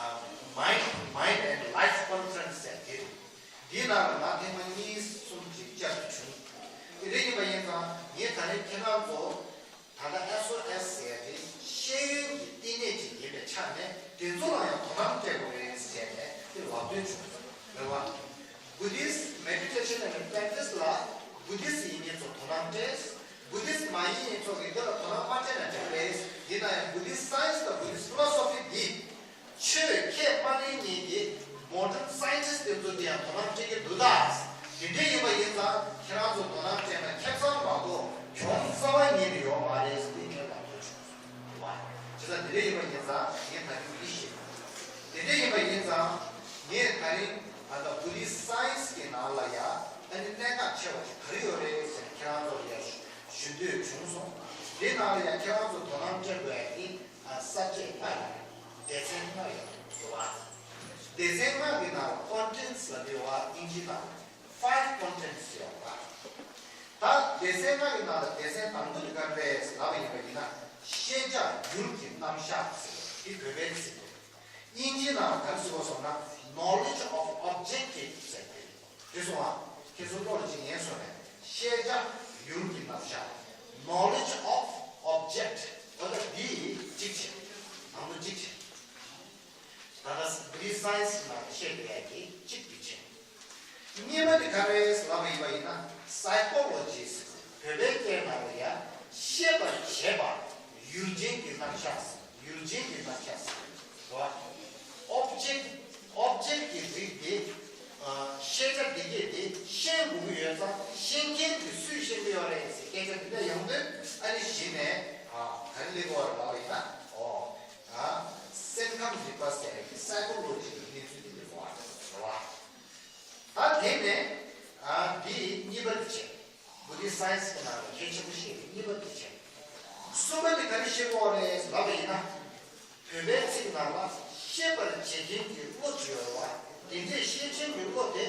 ཨ་Mind Mind and Life Conference ཟེར་དེ་རེད། འདིའི་ནང་ལ་ང་ཐེངས་མ་གཉིས་གསུམ་ཅིག་བཅར་དུ་བྱུང་། དེ་འདྲ་ཡིན་པ་ཡིན་ཙང་ངས་ད་རེས་ཁྱེད་རང་ཚོ་ད་ལྟ་ཨེས་ཨོ་ཨེས་ཟེར་ཡ་དེ་ཤེས་ཡོན་གྱི་བསྟི་གནས་ཅིག་ཡིན་པའི་ཆ་ནས་དེ་ཚོ་ལ་ཡང་དོ་སྣང་སྤྲད་དགོས་རེད་ཟེར་ནས་དེ་ལབ་འདོད་བྱུང་རེད་བ། Buddhist meditation and practice ལ་Buddhist ཡིན་མཁན་ཚོ་དོ་སྣང་སྤྲད། Buddhist མ་ཡིན་མཁན་ཚོ་གིས་དེ་ལ་དོ་སྣང་མ་སྤྲད་ན་འགྲིག་རེད། ཡིན་ན་ཡང་Buddhist science དང་Buddhist philosophy འདི་ཆོས་ཁས་མ་ལེན་མཁན་གྱི་modern scientist དེ་ཚོ་གིས་ཡང་དོ་སྣང་སྤྲད་ཀྱི་འདུག་ད། དེ་འདྲ་ཡིན་པ་ཡིན་ཙང་ཁྱེད་རང་ཚོ་དོ་སྣང་སྤྲད་ན་ཁེ་བཟང་མ་གཏོགས་གྱོང་རྩ་བ་ཉིད་ནས་ཡོད་མ་རེད་ཟེར་ཏེ་ངས་ལབ་འདོད་བྱུང་། བྱས་ཙང་དེ་འདྲ་ཡིན་པ་ཡིན་ཙང་ངས་ད་རིང་འདི་ཞུས། དེ་འདྲ་ཡིན་པ་ཡིན་ཙང་ངས་ད་རིང་ད་ལྟ་Buddhist science གི་ནང་ལ་ཡང་ཨ་ནི་གནད་འགག་ཆེ་བ་ཞིག་ག་རེ་ཡོད་རེད་ཟེར་ནས་ཁྱེད་རང་ཚོར་ཡང་ཞུ་འདོད་བྱུང་སོང་། འདི་ནང་ལ་ཡང་ཁྱེད་རང་ཚོ་དོ་སྣང་སྤྲད་དགོས་ཡ་དེ་ཨ་ས་བཅད་ལྔ་ཡོད་རེད། སྡེ་ཚན་ལྔ་ཡོད་རེད་བ། སྡེ་ཚན་ལྔ་གི་ནང་ལ་contents ལབ་དུས་བ་དབྱིན་ཇི་ནང་five contents ཡོད་རེད་བ། ད་སྡེ་ཚན་ལྔ་གི་ནང་ལ་སྡེ་ཚན་དང་པོ་དེ་ག་རེ་རེད་ལབ་པ་ཡིན་པ་ཡིན་ན་ཤེས་བྱ་ཡུལ་གྱི་རྣམ་གཞག་ཟེར་བ་དེ་བོད་པའི་ཚིག་རེད། དབྱིན་ཇིའི་ནང་ག་རེ་ཟེར་བ་སོང་ན་knowledge of objective ཟེར་དེ་རེད། དེ་སོང་ཨ། ཁྱེད་ཚོ་བློ་ལ་ཅིག་ངེས་སོང་ནས་ཤེས་བྱ་ཡུལ་གྱི་རྣམ་གཞག knowledge of object འོ་ད་འདི་གཅིག་བྱས། དང་པོ་གཅིག་བྱས། ད་ལྟ་Buddhist science ནང་ལ་བཤད་པའི་ཡ་གི་གཅིག་གི་ཆེད། གཉིས་པ་དེ་ག་རེ་ལབ་པ་ཡིན་པ་ཡིན་ན་psychology བོད་པའི་སྐད་ནང་ལ་ཡ་ཤེས་པར་བྱེད་པ་ཡུལ་ཅན་གྱི་རྣམ་གཞག་ཡུལ་ཅན་གྱི་རྣམ་གཞག་རེད་བ། object object གི་རིགས་དེ་ཤེས་བྱ་འདི་གས་དེ་ཤེས་དགོས་ཀྱི་ཡོད་ཙང་ཤེས་མཁན་དེ་སུས་ཤེས་ཀྱི་ཡོད་རེད་ཟེར་སྐད་ཆ་འདི་འདྲ་ཡོང་དུས་ཨ་ནི་གཞི་ནས་ག་རེ་སླེབས་ཀྱི་ཡོད་རེད་ལབ་པ་ཡིན་ན་ཨོ། སེམས་ཁམས་རིག་པ་ཟེར་ཡག་གི་psychology གི་གནས་ཚུལ་དེ་འདྲ་ཡོད་རེད་བ། ད་དེ་ནས་ཨ་འདི་གཉིས་པ་དེ་བྱས། Buddhist science གི་ནང་ལ་གལ་ཆེན་པོ་ཤེས་པའི་གཉིས་པ་དེ་བྱས། གསུམ་པ་དེ་ག་རེ་ཤེས་དགོས་རེད་ལབ་པ་ཡིན་ན། བོད་པའི་ཚིག་ནང་ལ་ཤེས་པར་བྱེད་མཁན་གྱི་བློ་ཅིག་ཡོད་རེད་བ། དེ་འདྲའི་ཤེས་བྱེད་ཀྱི་བློ་དེ་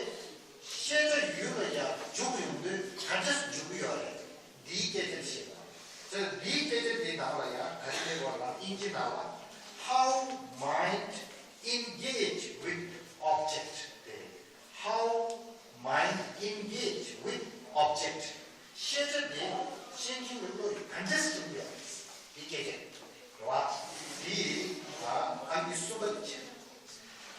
ཤེས་བྱ་ཡུལ་ལ་ཡང་འཇུག་ཡོང་དུས་ག་འདྲས་འཇུག་གི་ཡོད་རེད། འདིའི་སྐད་ཆ་བཤད་པ། དེ་འདིའི་སྐད་ཆ་འདི་ནང་ལ་ཡང་ག་རེ་ལབ་དགོས་ལབ་དབྱིན་ཇི་ནང་ལ། How mind engage with object དེ། How mind engage with object ཤེས་བྱ་འདི་ཤེས་མཁན་གྱི་བློ་ཡིས་ག་འདྲས་བྱེད་ཀྱི་ཡོད་རེད། འདིའི་སྐད་ཆ་རེད་བ། འདི་ཨང་ཀི་གསུམ་པ་འདི་བྱས།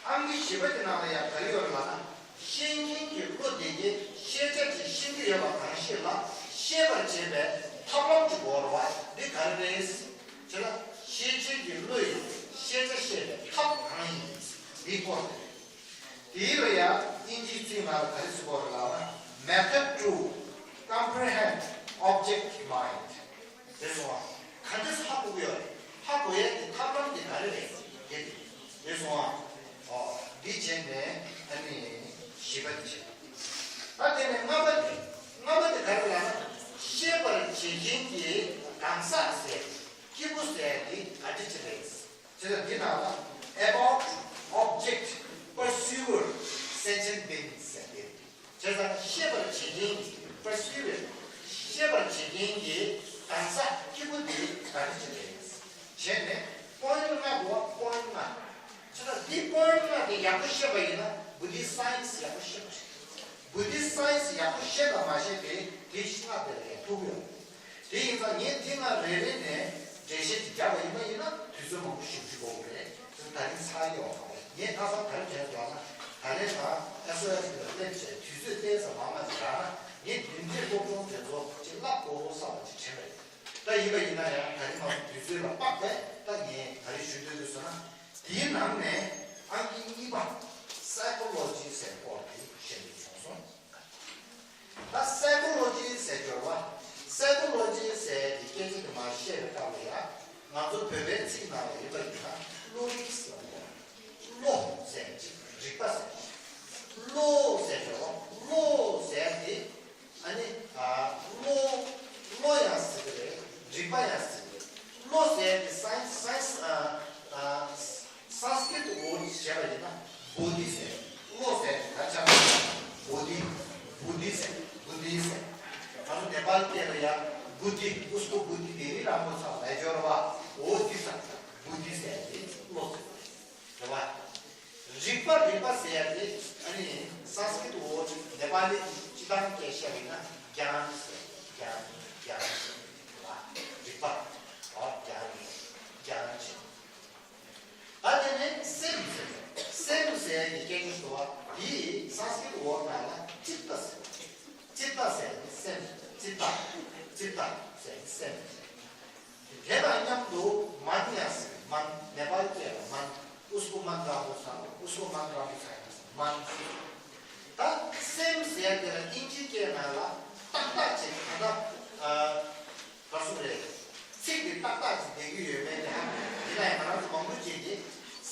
ཨང་ཀི་བཞི་པ་དེ་ནང་ལ་ཡང་ག་རེ་ཡོད་རེད་ལབ་ན། ཤེས་མཁན་གྱི་བློ་དེ་གིས་ཤེས་བྱ་ཅིག་ཤེས་ཀྱི་ཡོད་པ་གང་ཤེས་ལ་ཤེས་པར་བྱེད་པའི་ཐབས་ལམ་ཅིག་དགོས་རེད་བ། འདི་ག་རེ་རེད། བྱས་ན་ཤེས་བྱེད་ཀྱི་བློ་ཡིས་ཤེས་བྱ་ཤེས་པའི་ཐབས་གང་ཡིན། འདིའི་སྐོར་དེ་རེད། དེའི་ལ་ཡང་དབྱིན་ཇིའི་ཚིག་ནང་ལ་ག་རེ་ཟེར་དགོས་རེད་ལབ་ན། Method to comprehend object mind དེ་སོང་བ། ག་འདྲས་ཧ་གོ་གི་ཡོད་རེད། ཧ་གོ་ཡས་ཀྱི་ཐབས་ལམ་དེ་ག་རེ་རེད། དེ་དེ་སོང་བ། ཨོ། འདི་བྱས་ནས་ཨ་ནི་བཞི་པ་དེ་བྱས། ད་དེ་ནས་ལྔ་པ་དེ། ལྔ་པ་དེ་ག་རེ་ལབ་ན། ཤེས་པར་བྱེད་མཁན་གྱི་གང་ཟག་ཟེར། སྐྱེས་བུ་ཟེར་དེ་ག་འདྲ་ཅིག་རེད། དེ་ལ་འདི་ནང་ལ་about object pursuer sentient being ཟེར་དེ། བྱས་ཙང་ཤེས་པར་བྱེད་མཁན་གྱི་perceiver ཤེས་པར་བྱེད་མཁན་གྱི་གང་ཟག་སྐྱེས་བུ་དེ་ག་རེ་བྱེད་པ་ཡིན། བྱས་ནས་པོ་ཡིན་ལྔ་འདུག་བ། པོ་ཡིན་ལྔ། བྱས་ཙང་འདི་པོ་ཡིན་ལྔ་དེ་ཡག་པོ་ཤེས་པ་ཡིན་ན་Buddhist science ཡག་པོ་ཤེས་པ་རེད། Buddhist science ཡག་པོ་ཤེས་དང་མ་ཤེས་དེ་དེ་ཤེས་ལྔ་དེ་ལ་ཡང་ཐུག་ཡོད། དེ་ཡིན་ཙང་ངས་འདི་ལྔ་རེ་རེ་ནས་འགྲེལ་བཤད་ཅིག་རྒྱག་པ་ཡིན་པ་ཡིན་ན་དུས་ཚོད་མང་པོ་ཞིག་འགོར་གི་རེད། དེ་ད་རིང་ཚར་ཡོད་མ་རེད། ངས་ཁ་སང་ག་རེ་དྲན་སོང་ལབ་ན། ད་རེས་ད་ཨེས་ཨོ་ཨེས་ལ་སླེབས་བྱས་དུས་ཚོད་ཏོག་ཙམ་མང་མ་ཅིག་རག་ན་ངས་འདི་འདྲའི་སློབ་སྦྱོང་དེ་ཚོ་ཅིག་བསླབ་དགོས་བསམ་པ་ཅིག་དྲན་པ་རེད། ད་ཡིན་པ་ཡིན་ན་ཡང་ད་རིང་མ་དུས་ཚོད་ལ་དཔག་པས་ད་ངས་ག་རེ་ཞུ་འདོད་འདུག་ཟེར་ན། དེའི་ནང་ནས་ཨང་ཀི་གཉིས་པ་Psychology ཟེར་སྐོར་དེ་བཤད་འདོད་བྱུང་སོང་། ད་Psychology ཟེར་སྦྱོར་བ། Psychology ཟེར་གྱི་སྐད་ཆ་དེ་མར་བཤད་པའི་སྐབས་ལ་ཡང་ང་ཚོ་བོད་པའི་ཚིག་ནང་ལ་ཡོད་པ་ཡིན་ན་བློ་རིག་ཟེར་བ། བོ་དྷི་ཟེར། བློ་ཟེར་ད་ཆ་བོ་དྷི། བོ་དྷི་ཟེར། བོ་དྷི་ཟེར། ང་ཚོ་ནེ་པཱལ་སྐད་ལ་ཡ་བོ་དྷི། ཨུ་སྐུ་བོ་དྷི། དེ་རིང་རང་པོ་ཚ་ལ་སྦྱོར་བ་བོ་དྷི་ཟེར། བོ་དྷི་ཟེར་དེ་བློ་ཟེར་བ་རེད། རེད་བ། རིག་པ། རིག་པ་ཟེར་ཡ་དེ་ཨ་ནི་སཾ་སྐྲྀ་ཏ་འོག་ནེ་པཱ་ལི་གི་སྤྱི་བཏང་སྐད་བཤད་པ་ཡིན་ན་གྱཱན་ཟེར། གྱཱན། གྱཱན་ཟེར་བ། རིག་པ། ཨོ་གྱཱན། གྱཱན་ཟེར། ད་དེ་ནས་སེམས་ཟེར། སེམས་ཟེར་ཡ་གི་སྐད་ཆ་ཞུ་བ་དེ་སཾ་སྐྲྀ་ཏ་འོག་ནང་ལ་ཅིཏྟ་ཟེར། ཅིཏྟ་ཟེར་ནི་སེམས། ཅིཏྟ། ཅིཏྟ་ཟེར་ནི་སེམས། དེ་དང་མཉམ་དུ་མན་ཡང་ཟེར། མན། ནེ་པཱལ་སྐད་ལ་མན། ཨུ་སྐུ་མན་རང་པོ་ཚ། ཨུ་སྐུ་མན་རང་པོ་ཚ་ཡིན་ན་མན་ཟེར། ད་སེམས་ཟེར་ཡ་དེ་ལ་དབྱིན་ཇིའི་སྐད་ནང་ལ་ཏག་ཏག་ཅིག་ག་འདྲ། ཨ། ག་རེ་ཟེར་རེད། ཚིག་དེ་ཏག་ཏག་ཅིག་བསྡད་ཀྱི་ཡོད་མེད་དེ་ཧ་མི་གོ། ཡིན་ན་ཡང་ང་རང་ཚོ་མང་པོ་ཅིག་གིས་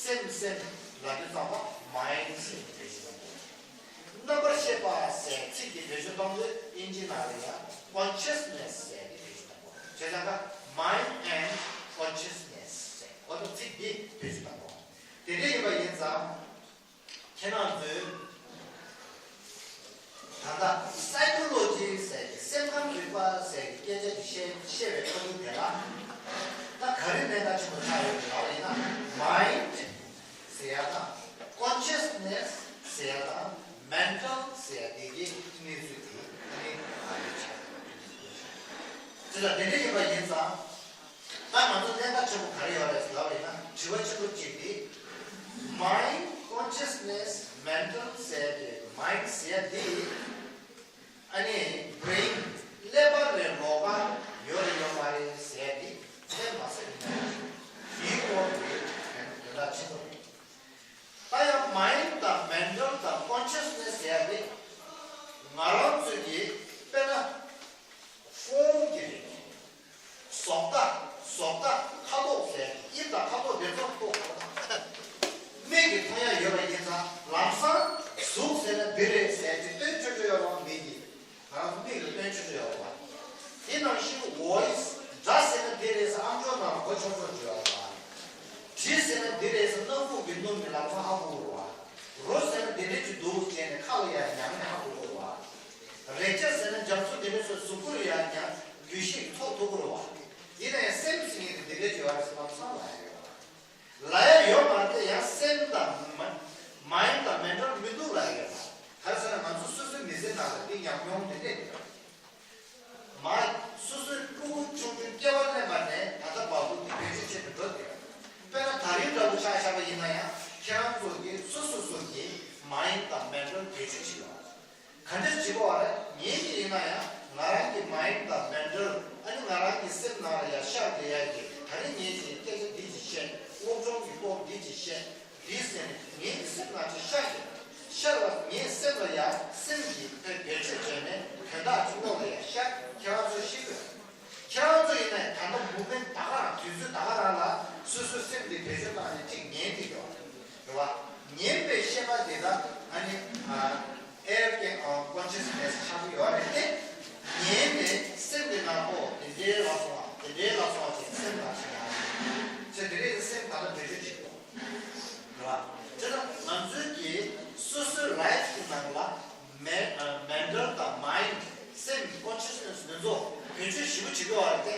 སེམས། སེམས་ལབ་དུས་ཙམ་པ་མའིན་ཌི་ཟེར་ནས་བེད་སྤྱོད་གཏོང་དགོས། རྣམ་པར་ཤེས་པ་ཟེར་ཚིག་དེ་བེད་སྤྱོད་གཏོང་དུས་དབྱིན་ཇི་ནང་ལ་ཡང་ཀོན་ཤེས་ནེ་སི་ཟེར་ནས་བེད་སྤྱོད་གཏོང་དགོས། བྱས་ཙང་ཀ་མའིན་ཌི་ཨེན་ཌི་ཀོན་ཤེས་ནེ་སི་ཟེར། འོ་ད་ཚིག་འདི་བེད་སྤྱོད་གཏོང་དགོས། དེ་འདྲ་ཡིན་པ་ཡིན་ཙང་། ཁྱེད་རང་ཚོས་ད་ལྟ་སའི་ཀོ་ལོ་ཇི་ཟེར་གྱི་སེམས་ཁམས་རིག་པ་ཟེར་གྱི་སྐད་ཆ་དེ་བཤད་བཤད་པའི་ཐོག་མའི་དེ་ལ་ད་ག་རེ་གནད་འགག་ཆེན་པོ་ཆགས་ཡོད་ལབ་པ་ཡིན་ན། མའིན་ཌི་ཟེར་ཡ་དང་ཀོན་ཤེས་ནེ་སི་ཟེར་ཡ་དང་མེན་ཊལ་ཟེར་ཡ་དེ་གི་གནས་ཚུལ་དེ་ནི་ག་རེ་ཆགས་ཡོད། དེ་ལ་དེ་འདྲ་ཡིན་པ་ཡིན་ཙང་། ད་ང་ཚོ་གནད་འགག་ཆེན་པོ་ག་རེ་ཡོད་རེད་ལབ་པ་ཡིན་ན། དྲི་བ་ཆེན་པོ་གཅིག་འདི། མའིན་ཌི། ཀོན་ཤེས་ནེ་སི། མེན་ཊལ་ཟེར་དེ། མའིན་ཌི་ཟེར་འདི་ཨ་ནི་བྷི་རེན་ཀླད་པ་ལས་ལོགས་ཀ་ཡོད་རེད་ཡོད་མ་རེད་ཟེར་འདི་གསལ་མ་གསལ་ཡིན་ན། འདིའི་སྐོར་གྱི་དོན་དག་ཆེན་པོ་རེད། ད་ཡང་མའིན་ཌི་དང་མེན་ཊལ་དང་ཀོན་ཤེས་ནེ་སི་ཟེར་ཡ་དེ་ང་རང་ཚོས་ཀྱི་དཔེར་ན་ཧྥོམ་གྱི་རིགས། བཟོ་ལྟ། བཟོ་ལྟ་ཁ་དོག་ཟེར་དབྱིབས་དང་ཁ་དོག་དེ་ཚོ་ལྟོས་དང་། མིག་གིས་མཐོང་ཡ་ཡོད་པ་ཡིན་ཙང་ལམ་སང་གཟུགས་ཟེར་ན་འདི་རེད་ཟེར་གྱི་སྟོན་ཆོག་ཆོག་ཡོད་རེད་བ། མིག་གིས། ང་རང་ཚོ་མིག་ལ་སྟོན་ཆོག་ཆོག་ཡོད་རེད་བ། དེ་ནང་བཞིན་ཝོ་ཡིས་སྒྲ་ཟེར་ན་འདི་རེད་ཟེར་ཨམ་ཅོག་ནང་ལ་གོ་ཆོག་ཆོག་ཅིག་ཡོད་རེད་བ། དྲི་ཟེར་ན་འདི་རེད་ཟེར་སྣ་ཁུག་གི་སྣུམ་གྱི་ལམ་སང་ཧ་གོ་གི་རེད་བ། རོ་ཟེར་ན་འདི་འདྲ་ཅིག་འདུག་བྱས་ནས་ཁ་ལ་ཡར་མྱངས་ནས་ཧ་གོ་གི་རེད་བ། རེག་བྱ་ཟེར་ན་རྒྱ་མཚོ་འདི་འདྲ་ཚོ་གཟུགས་པོ་ལ་ཡར་མྱངས་ལུས་ཤེས་ཀྱིས་ཚོར་ཐུབ་ཀྱི་རེད་བ། ཡིན་ན་ཡང་སེམས་ཟེར་མཁན་དེ་འདི་འདྲ་ཅིག་ཡོད་རེད་ཟེར་ལམ་སང་ལབ་ཡ་ཡོད་རེད་བ། ལབ་ཡ་ཡོད་མ་རེད་དེ། ཡང་སེམས་དང་མ་མའིན་ཌི་དང་མེན་ཊལ་མི་འདུག་ལབ་ཡ་ཡོད་རེད་བ། ག་རེ་ཟེར་ན་ང་ཚོ་སོ་སོའི་མི་ཚེ་ནང་ལ་འདི་ཉམས་མྱོང་དེ་འདྲས་འདུག་མ། སོ་སོའི་ཕྲུ་གུ་ཆུང་ཆུང་སྐྱེ་བ་ལེན་པ་ནས་ད་ལྟ་བར་དུ་དེ་བེད་སྤྱོད་བྱས་ནས་འགྲོ་བསྡད་ཡོད། དཔེར་ན་ད་རིང་འདྲ་པོ་ཆ་བཞག་པ་ཡིན་ན་ཡང་ཁྱེད་རང་ཚོ་གིས་སོ་སོ་སོ་གི་མའིན་ཌི་དང་མེན་ཊལ་བེད་སྤྱོད་བྱེད་ཡོད། ག་འདྲ་བྱེད་དགོས་པ་རེད། ངེད་ཀྱིས་ཡིན་ན་ཡང་ང་རང་གི་མའིན་ཌི་དང་མེན་ཊལ། ཨ་ནི་ང་རང་གི་སེམས་ནང་ལ་ཡར་ཤར་བསྡད་ཡ་གི་ད་རིང་ངེད་ཀྱིས་སྐད་ཆ་འདི་ཅིག་བཤད། སློབ་སྦྱོང་གི་སྐོར་འདི་ཅིག་བཤད། འདི་ཟེར་ནས་ངེད་ཀྱི་སེམས་ནང་ཅིག་ཤར་ཡོད། ཤར་བ་ངའི་སེམས་ལ་ཡང་སེམས་ཀྱིས་དེ་བེད་སྤྱོད་བྱས་ནས་དོན་དག་ཅིག་བློ་ལ་ཡང་ཤར། ཁྱེད་རང་ཚོས་ཤེས་དགོས། ཁྱེད་རང་ཚོ་ཡིན་ན་ད་ལྟ་མུ་མེན་ཊི་ད་ག་རང་དུས་ཚོད་ད་ག་རང་ལ་སོ་སོའི་སེམས་དེ་བེད་སྤྱོད་བཏང་ནས་ཅིག་ཉན་གྱི་ཡོད་རེད་བ། ཉན་པའི་ཤེས་པ་དེ་དག་ཨ་ནི་ཨ་ཨེར་ཀེ་ཨ་ཀོན་ཤེས་ནེ་སི་ཆགས་ཀྱི་ཡོད་རེད་དེ། ཉན་ནས་སེམས་དེ་ནང་ལོགས་དེ་འདྲའི་ལབ་སོང་བ། དེ་འདྲའི་ལབ་སོང་བ་ཅིག་སེམས་ནང་ཞིག་ཡང་ཚེ་དེ་རིང་སེམས་ད་ལྟ་བེད་སྤྱོད་བྱེད་དགོས། རེད་བ། དེ་ལ་ང་ཚོའི་གི་སོ་སོའི་ལའིཕ་གི་ནང་ལ་མེ་ཨ་མེན་ཊལ་དང་མའིན་ཌི། སེམས་ཀྱི་ཀོན་ཤེས་ནེ་སི་དེ་ཚོ་བེད་སྤྱོད་ཞིབ་པོ་བྱེད་དགོས་བ་རེད་དེ།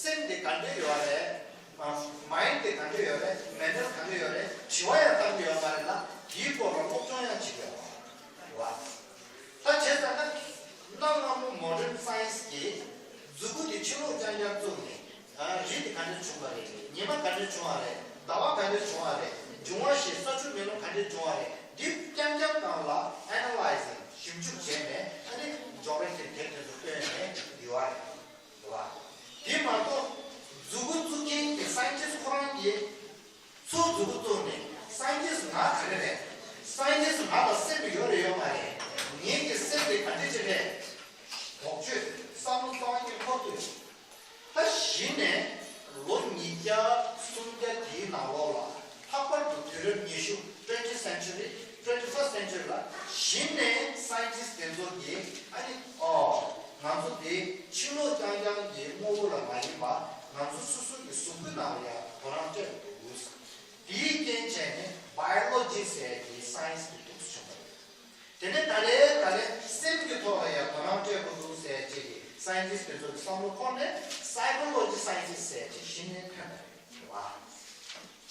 སེམས་དེ་ག་འདྲ་ཡོད་རེད། ཨ་མའིན་ཌི་དེ་ག་འདྲ་ཡོད་རེད། མེན་ཊལ་ག་འདྲ་ཡོད་རེད། དྲི་བ་ཡང་བཏང་གི་ཡོད་མ་རེད་ལ། དེའི་སྐོར་ལ་སློབ་སྦྱོང་ཡང་བྱེད་དགོས་བ་རེད་བ། ད་བྱས་ཙང་ན་གནའ་སྔ་མོ་མོ་ཌན་སའེན་སི་གིས་མཛུ་གུ་དེ་ཕྱི་ལོགས་རྐྱང་རྐྱང་བཙུགས་ནས། ཨ་རི་དེ་ག་འདྲ་བྱུང་བ་རེད། ཉི་མ་ག་འདྲ་བྱུང་བ་རེད། ཟླ་བ་ག་འདྲ་བྱུང་བ་རེད། འབྱུང་བ་བཞི་ས་ཆུ་མེ་རླུང་ག་འདྲ་བྱུང་བ་རེད། འདི་རྐྱང་རྐྱང་སྒང་ལ་ཨེ་ན་ལའི་ཛིང་ཞིབ་འཇུག་བྱས་ནས་ཨ་ནི་ཇོ་གྷི་ར་ཕི་དེབ་དེ་ཚོ་བཏོན་ནས་ཡོད་རེད། རེད་བ། དེ་མ་གཏོགས་མཛུ་གུ་བཙུགས་མཁན་གྱི་སའེན་ཊིསི་ཁོ་རང་གིས་ཚུར་མཛུ་གུ་བཙུགས་ནས་སའེན་ཊིསི་ང་ག་རེ་རེད། སའེན་ཊིསི་ང་ལ་སེམས་ཡོད་རེད་ཡོད་མ་རེད། ངེད་ཀྱི་སེམས་དེ་ག་འདྲ་ཅིག་རེད། དོགས་གཅོད་བསམ་བློ་རྩ་བ་ཉིད་འཁོར་ཐུབ། ད་གཞི་ནས་ལོ་ཉིས་བརྒྱ་སུམ་བརྒྱ་དེའི་ནང་ལོགས་ལ་ལྷག་པར་དུ་དུས་རབས་ཉི་ཤུ་twenty century twenty first century ལ་གཞི་ནས་སའེན་ཊིསི་དེ་ཚོ་གིས་ཨ་ནི་ཨོ་ང་ཚོ་དེ་ཕྱི་ལོགས་རྐྱང་རྐྱང་གི་དངོས་པོ་ལ་མ་ཡིན་པ་ང་ཚོ་སོ་སོ་གི་གཟུགས་པོའི་ནང་ལ་ཡང་དོ་སྣང་སྤྲད་དགོས། དེའི་རྐྱེན་བྱས་ནས་བ་ Biology་ཟེར་གྱི་science་གྱི་འདུག་བྱུང་བ་རེད། དེ་ནས་ད་ལས་ད་ལས་སེམས་ཀྱི་ཐོག་ལ་ཡང་དོ་སྣང་སྤྲད་དགོས་འདུག་ཟེར་གྱི་scientist་དེ་ཚོ་གི་བསམ་བློ་འཁོར་ནས་psychology scientist་ཟེར་གྱི་གཞི་ནས་ཐོན་པ་རེད་བ།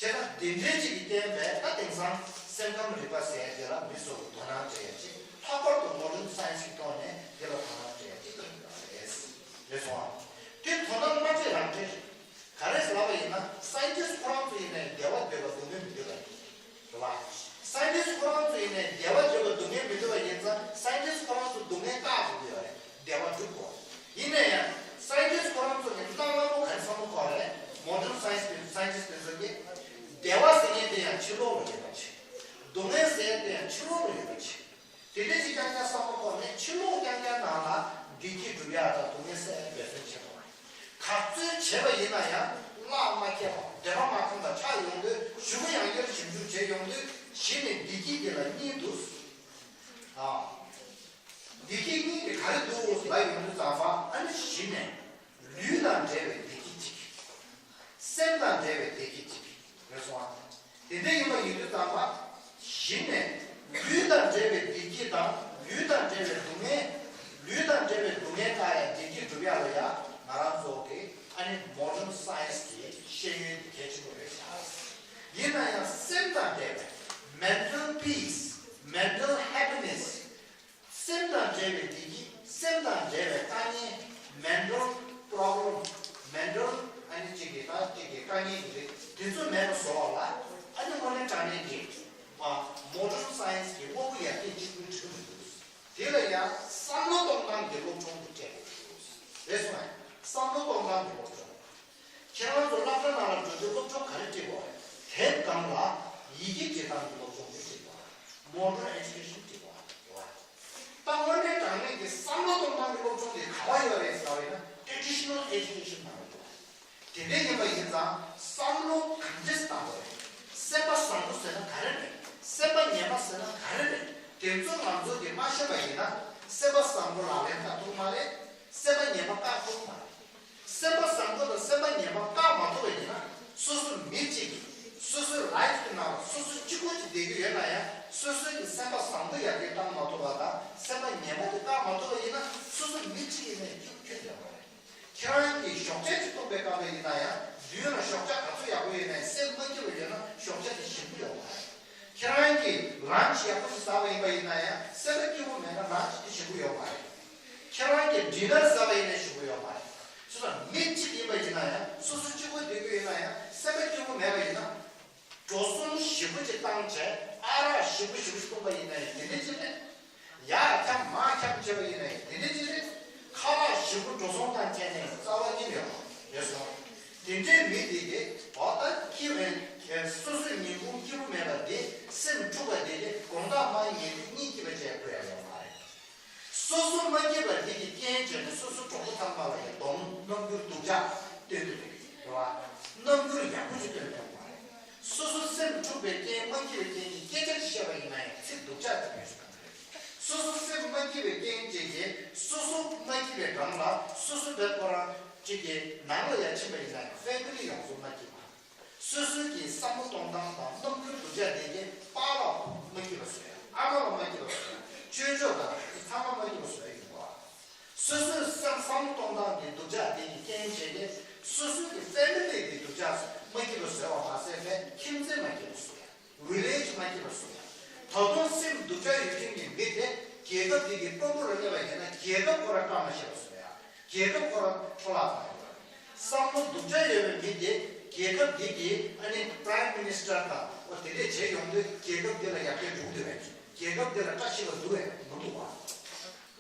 བྱས་ན་དེ་འདྲའི་ཅིག་གི་བརྟེན་པས་ད་དེང་སང་སེམས་ཁམས་རིག་པ་ཟེར་དེ་ལ་མི་ཚོ་གི་དོ་སྣང་སྤྲད་ཡ་ཅིག་ལྷག་པར་དུ་modern science་གི་ཐོག་ནས་དེ་ལ་དོ་སྣང་སྤྲད་ཡ་ཅིག་ཐོན་ཡོད་པ་རེད། རེད་སོང་ཨ། དེ་དོ་སྣང་མ་སྤྲད་རང་སྤྲད་རེད། ག་རེ་ལབ་པ་ཡིན་ན་scientist་ཁོ་རང་ཚོ་ཡིན་ནའི་བདེ་བ་འདོད་པ་སྡུག་བསྔལ་མི་འདོད་པ་ཡིན། རེད་བ། scientist་ཁོ་རང་ཚོ་ཡིན་ནའི་བདེ་བ་འདོད་པ་སྡུག་བསྔལ་མི་འདོད་པ་ཡིན་ཙང་scientist་ཁོ་རང་ཚོ་སྡུག་བསྔལ་བཀག་དགོས་ཀྱི་ཡོད་རེད། བདེ་བ་སྒྲུབ་དགོས། ཡིན་ན་ཡང་scientist་ཁོ་རང་ཚོ་གི་སྣང་བ་པོ་ག་རེ་བསམ་བློ་འཁོར་རེད། modern science་དེ་scientist་དེ་ཚོ་གིས་བདེ་བ་ཟེར་མཁན་དེ་ཡང་ཕྱི་ལོགས་ལ་ཡོད་པ་བྱས། སྡུག་བསྔལ་ཟེར་མཁན་དེ་ཡང་ཕྱི་ལོགས་ལ་ཡོད་པ་བྱས། དེ་འདྲ་ཞིག་རྐྱང་རྐྱང་བསམ་བློ་འཁོར་ནས་ཕྱི་ལོགས་རྐྱང་རྐྱང་ནང་ལ་བདེ་སྐྱིད་སྒྲུབ་ཡག་དང་སྡུག་བསྔལ་སེལ་ཡག་འབད་བརྩོན་བྱེད་དགོས། ག་ཚོད་བྱས་པ་ཡིན་ན་ཡང་བླ་མ་མཁས་པ་འདོད་པ་མ་ཁོམ་པ་ཆགས་ཡོང་དུས་གཞུག་གུ་ཡང་བསྐྱར་ཞིབ་འཇུག་བྱས་ཡོང་དུས་གཞི་ནས་བདེ་སྐྱིད་དེ་ལ་གཉིས་འདུག་ཨ། བདེ་སྐྱིད་གཉིས་དེ་ག་རེ་འདུག་ལབ་ཡོང་དུས་ཙམ་པ་ཨ་ནི་གཞི་ནས་ལུས་དང་འབྲེལ་བའི་བདེ་སྐྱིད་ཅིག་སེམས་དང་འབྲེལ་བའི་བདེ་སྐྱིད་ཅིག་རེད་སོང་ཨ། དེ་འདྲ་ཡིན་པ་ཡིན་དུས་ཙམ་པ། གཞི་ནས་ལུས་དང་འབྲེལ་བའི་བདེ་སྐྱིད་དང་ལུས་དང་འབྲེལ་བའི་སྡུག་བསྔལ། ལུས་དང་འབྲེལ་བའི་སྡུག་བསྔལ་དག་ཡང་བདེ་སྐྱིད་སྒྲུབ་ཡག་ལ་ཡང་ང་རང་ཚོ་གི་ཨ་ནི་modern science་གི་ཤེས་ཡོན་དེ་གལ་ཆེན་པོ་རེད་ཤག་ཡིན་ན་ཡང་སེམས་དང་འབྲེལ་བའི་mental peace, mental happiness། སེམས་དང་འབྲེལ་བའི་བདེ་སྐྱིད། སེམས་དང་འབྲེལ་བའི་དཀའ་ངལ། mental problem, mental ཨ་ནི་གཅིག་གི་ད་གཅིག་གི་དཀའ་ངལ་གྱི་རིགས་དེ་ཚོ་མེད་པ་བཟོ་བ་ལ་ཨ་ནི་དངོས་གནས་དྲང་གནས་ཀྱི་modern science གི་དངོས་པོ་ཡར་རྒྱས་གཅིག་པུའི་འགྲིག་གི་མི་འདུག་དེ་ལ་ཡང་བསམ་བློ་གཏོང་སྟངས་ཀྱི་སློབ་སྦྱོང་དེ་སྤྲད་དགོས་འདུག་རེད་སོང་ཨ། བསམ་བློ་གཏོང་སྟངས་ཀྱི་སློབ་སྦྱོང་། ཁྱེད་རང་ཚོ་སློབ་གྲྭ་ནང་ལ་འགྲོ་དུས་སློབ་སྦྱོང་ག་རེ་སྤྲད་དགོས་རེད། དེབ་སྒང་ལ་ཡི་གེ་འབྲི་སྟངས་ཀྱི་སློབ་སྦྱོང་དེ་སྤྲད་དགོས་རེད། modern education སྤྲད་དགོས་རེད། ད་དངོས་གནས་དྲང་གནས་ཀྱི་བསམ་བློ་གཏོང་སྟངས་ཀྱི་སློབ་སྦྱོང་དེ་ག་པར་ཡོད་རེད་ཟེར་བ་ཡིན་ན་traditional education ནང་ལ་ཡོད་རེད། དེ་འདྲ་ཡིན་པ་ཡིན་ཙང་བསམ་བློ་གང་ཅི་བཏང་དགོས་རེད། སེམས་པ་བཟང་པོ་ཟེར་ན་ག་རེ་རེད། སེམས་པ་ངན་པ་ཟེར་ན་ག་རེ་རེད། དེ་ཚོ་ང་ཚོ་གིས་མ་ཤེས་པ་ཡིན་ན་སེམས་པ་བཟང་པོ་ལག་ལེན་བསྟར་ཐུབ་མ་རེད། སེམས་པ་ངན་པ་བཀག་ཐུབ་མ་རེད། སེམས་པ་བཟང་པོ་དང་སེམས་པ་ངན་པ་བཀག་མ་ཐུབ་པ་ཡིན་ན་སོ་སོ་མི་གཅིག་གིས་སོ་སོའི་life་གི་ནང་ལ་སོ་སོ་གཅིག་པོ་གཅིག་བསྡད་ཀྱི་ཡོད་ན་ཡང་སོ་སོའི་གི་སེམས་པ་བཟང་པོ་ཡར་རྒྱས་བཏང་མ་ཐུབ་པ་དང་སེམས་པ་ངན་པ་དེ་བཀག་མ་ཐུབ་པ་ཡིན་ན་སོ་སོ་མི་གཅིག་ཡིན་ནའི་སྐྱིད་པོ་ཁྱོན་ནས་ཡོད་མ་རེད། ཁྱེད་རང་གིས་ཞོགས་ཇ་ཅིག་འཐུང་པའི་སྐབས་ལ་ཡིན་ན་ཡང་མདུན་ལ་ཞོགས་ཇ་ག་ཚོད་ཡག་པོ་ཡོད་ནའི་སེམས་མ་སྐྱིད་པ་ཡོད་ན་ཞོགས་ཇ་དེ་ཞིམ་པོ་ཡོད་མ་རེད། ཁྱེད་རང་གིས་lunch་ཡག་པོ་ཞིག་ཟ་བ་ཡིན་པ་ཡིན་ན་ཡང་སེམས་པ་སྐྱིད་པོ་མེད་ན་lunch་དེ་ཞིམ་པོ་ཡོད་མ་རེད། ཁྱེད་རང་གིས་dinner་ཟ་བ་ཡིན་ན་ཞིམ་པོ་ཡོད་མ་རེད། སོ་སོ་མི་གཅིག་ཡིན་པ་ཡིན་ན་ཡང་སོ་སོ་གཅིག་པོ་བསྡད་རྒྱུ་ཡིན་ན་ཡང་སེམས་པ་སྐྱིད་པོ་མེད་པ་ཡིན་ན། འགྲོ་སོང་ཞེ་པོ་ཅིག་བཏང་བྱས་ཨ་རག་ཞེ་པོ་ཞེ་པོ་ཅིག་བཏུང་པ་ཡིན་ན་ཡང་དེ་འདྲ་ཅིག་རེད། ཡར་འཁྱམ་མར་འཁྱམ་བྱས་པ་ཡིན་ན་ཡང་དེ་འདྲ་ཅིག་རེད། ཁ་ལག་ཞེ་པོ་འགྲོ་སོང་བཏང་བྱས་ནས་རྩ་བ་ཉིད་ཡོད་རེད་སོང་། དེ་འདྲའི་མི་དེ་གིས་འོ་ད་སྐྱིད་པའི་སོ་སོའི་ཉིན་གུང་སྐྱིད་པོ་མེད་པ་དེ་སེམས་འཁྲུགས་པ་དེ་གིས་དགོང་དག་མ་ཉལ་དུས་གཉིད་སྐྱིད་པ་བྱས་དགོས་ཡ་ཡོད་མ་རེད། སོ་སོ་མ་སྐྱིད་པ་དེ་གི་རྐྱེན་བྱས་ནས་སོ་སོ་གྲོགས་པོ་ཚང་མ་ལ་ཡང་གདོང་རྣམ་འགྱུར་སྡུག་ཅག་སྟོན་གྱི་འདུག་རེད་བ། རྣམ་འགྱུར་ཡག་པོ་ཞིག་སྟོན་ཐུབ་མ་རེད། སོ་སོ་སེམས་འཁྲུགས་པའི་རྐྱེན་མ་སྐྱིད་པའི་རྐྱེན་གྱིས་སྐད་ཆ་ཞིག་བཤད་པ་ཡིན་ན་ཡང་ཚིག་སྡུག་ཅག་ཅིག་སྟོན་ཞིག་གཏོང་གི་རེད། སོ་སོ་སེམས་མ་སྐྱིད་པའི་རྐྱེན་བྱས་ཀྱི་སོ་སོ་མ་སྐྱིད་པའི་སྒང་ལ་སོ་སོ་བས་ཁོ་རང་གཅིག་གི་ནང་ལ་ཡང་ཕྱིན་པ་ཡིན་ན་ཡང་family་ཡོངས་སུ་མ་སྐྱིད་པ། སོ་སོའི་གི་བསམ་བློ་གཏོང་སྟངས་དང་རྣམ་འགྱུར་སྡུག་ཅག་དེ་གིས་པཱ་ལགས་མ་སྐྱིད་པ་བཟོ་ཡ། ཨ་མ་ལ་མ་སྐྱིད་པ་བཟོ་ཡ། ཅོ་ཅོ་དང་དེ་ཚང་མ་མ་སྐྱིད་པ་བཟོ་ཡ་ཡིན་པ། སོ་སོའི་བསམ་བསམ་བློ་གཏོང་སྟངས་དེ་སྡུག་ཅག་དེ་གི་རྐྱེན་བྱས་ཏེ་སོ་སོའི་གི་family་དེ་སྡུག་ཅག་མ་སྐྱིད་པ་བཟོ་བ་མ་ཟད་པའི་ཁྱིམ་མཚེས་མ་སྐྱིད་པ་བཟོ་ཡ། village་མ་སྐྱིད་པ་བཟོ་ཡ། ད་དུང་སེམས་སྡུག་ཅག་ཡོད་མཁན་གྱི་མི་དེ་རྒྱལ་ཁབ་དེ་གི་དཔོན་པོ་ལ་སླེབས་པ་ཡིན་ན་རྒྱལ་ཁབ་ཁོ་རང་བཀག་མ་ཤེས་པ་བཟོ་ཡ། རྒྱལ་ཁབ་ཁོ་རང་འཕྲོ་བརླག་བཏང་ཡོད་རེད། བསམ་བློ་སྡུག་ཅག་ཡོད་པའི་མི་དེ་རྒྱལ་ཁབ་འདི་གི་ཨ་ནི་Prime Minister་དང་འོ་དེ་འདྲས་བྱས་ཡོང་དུས་རྒྱལ་ཁབ་འདི་ལ་ཡར་རྒྱས་འགྲོ་གི་འདུག་བས། རྒྱལ་ཁབ་འདི་ལ་བཀྲ་ཤིས་པ་འདུག་བས་མི་འདུག་བ།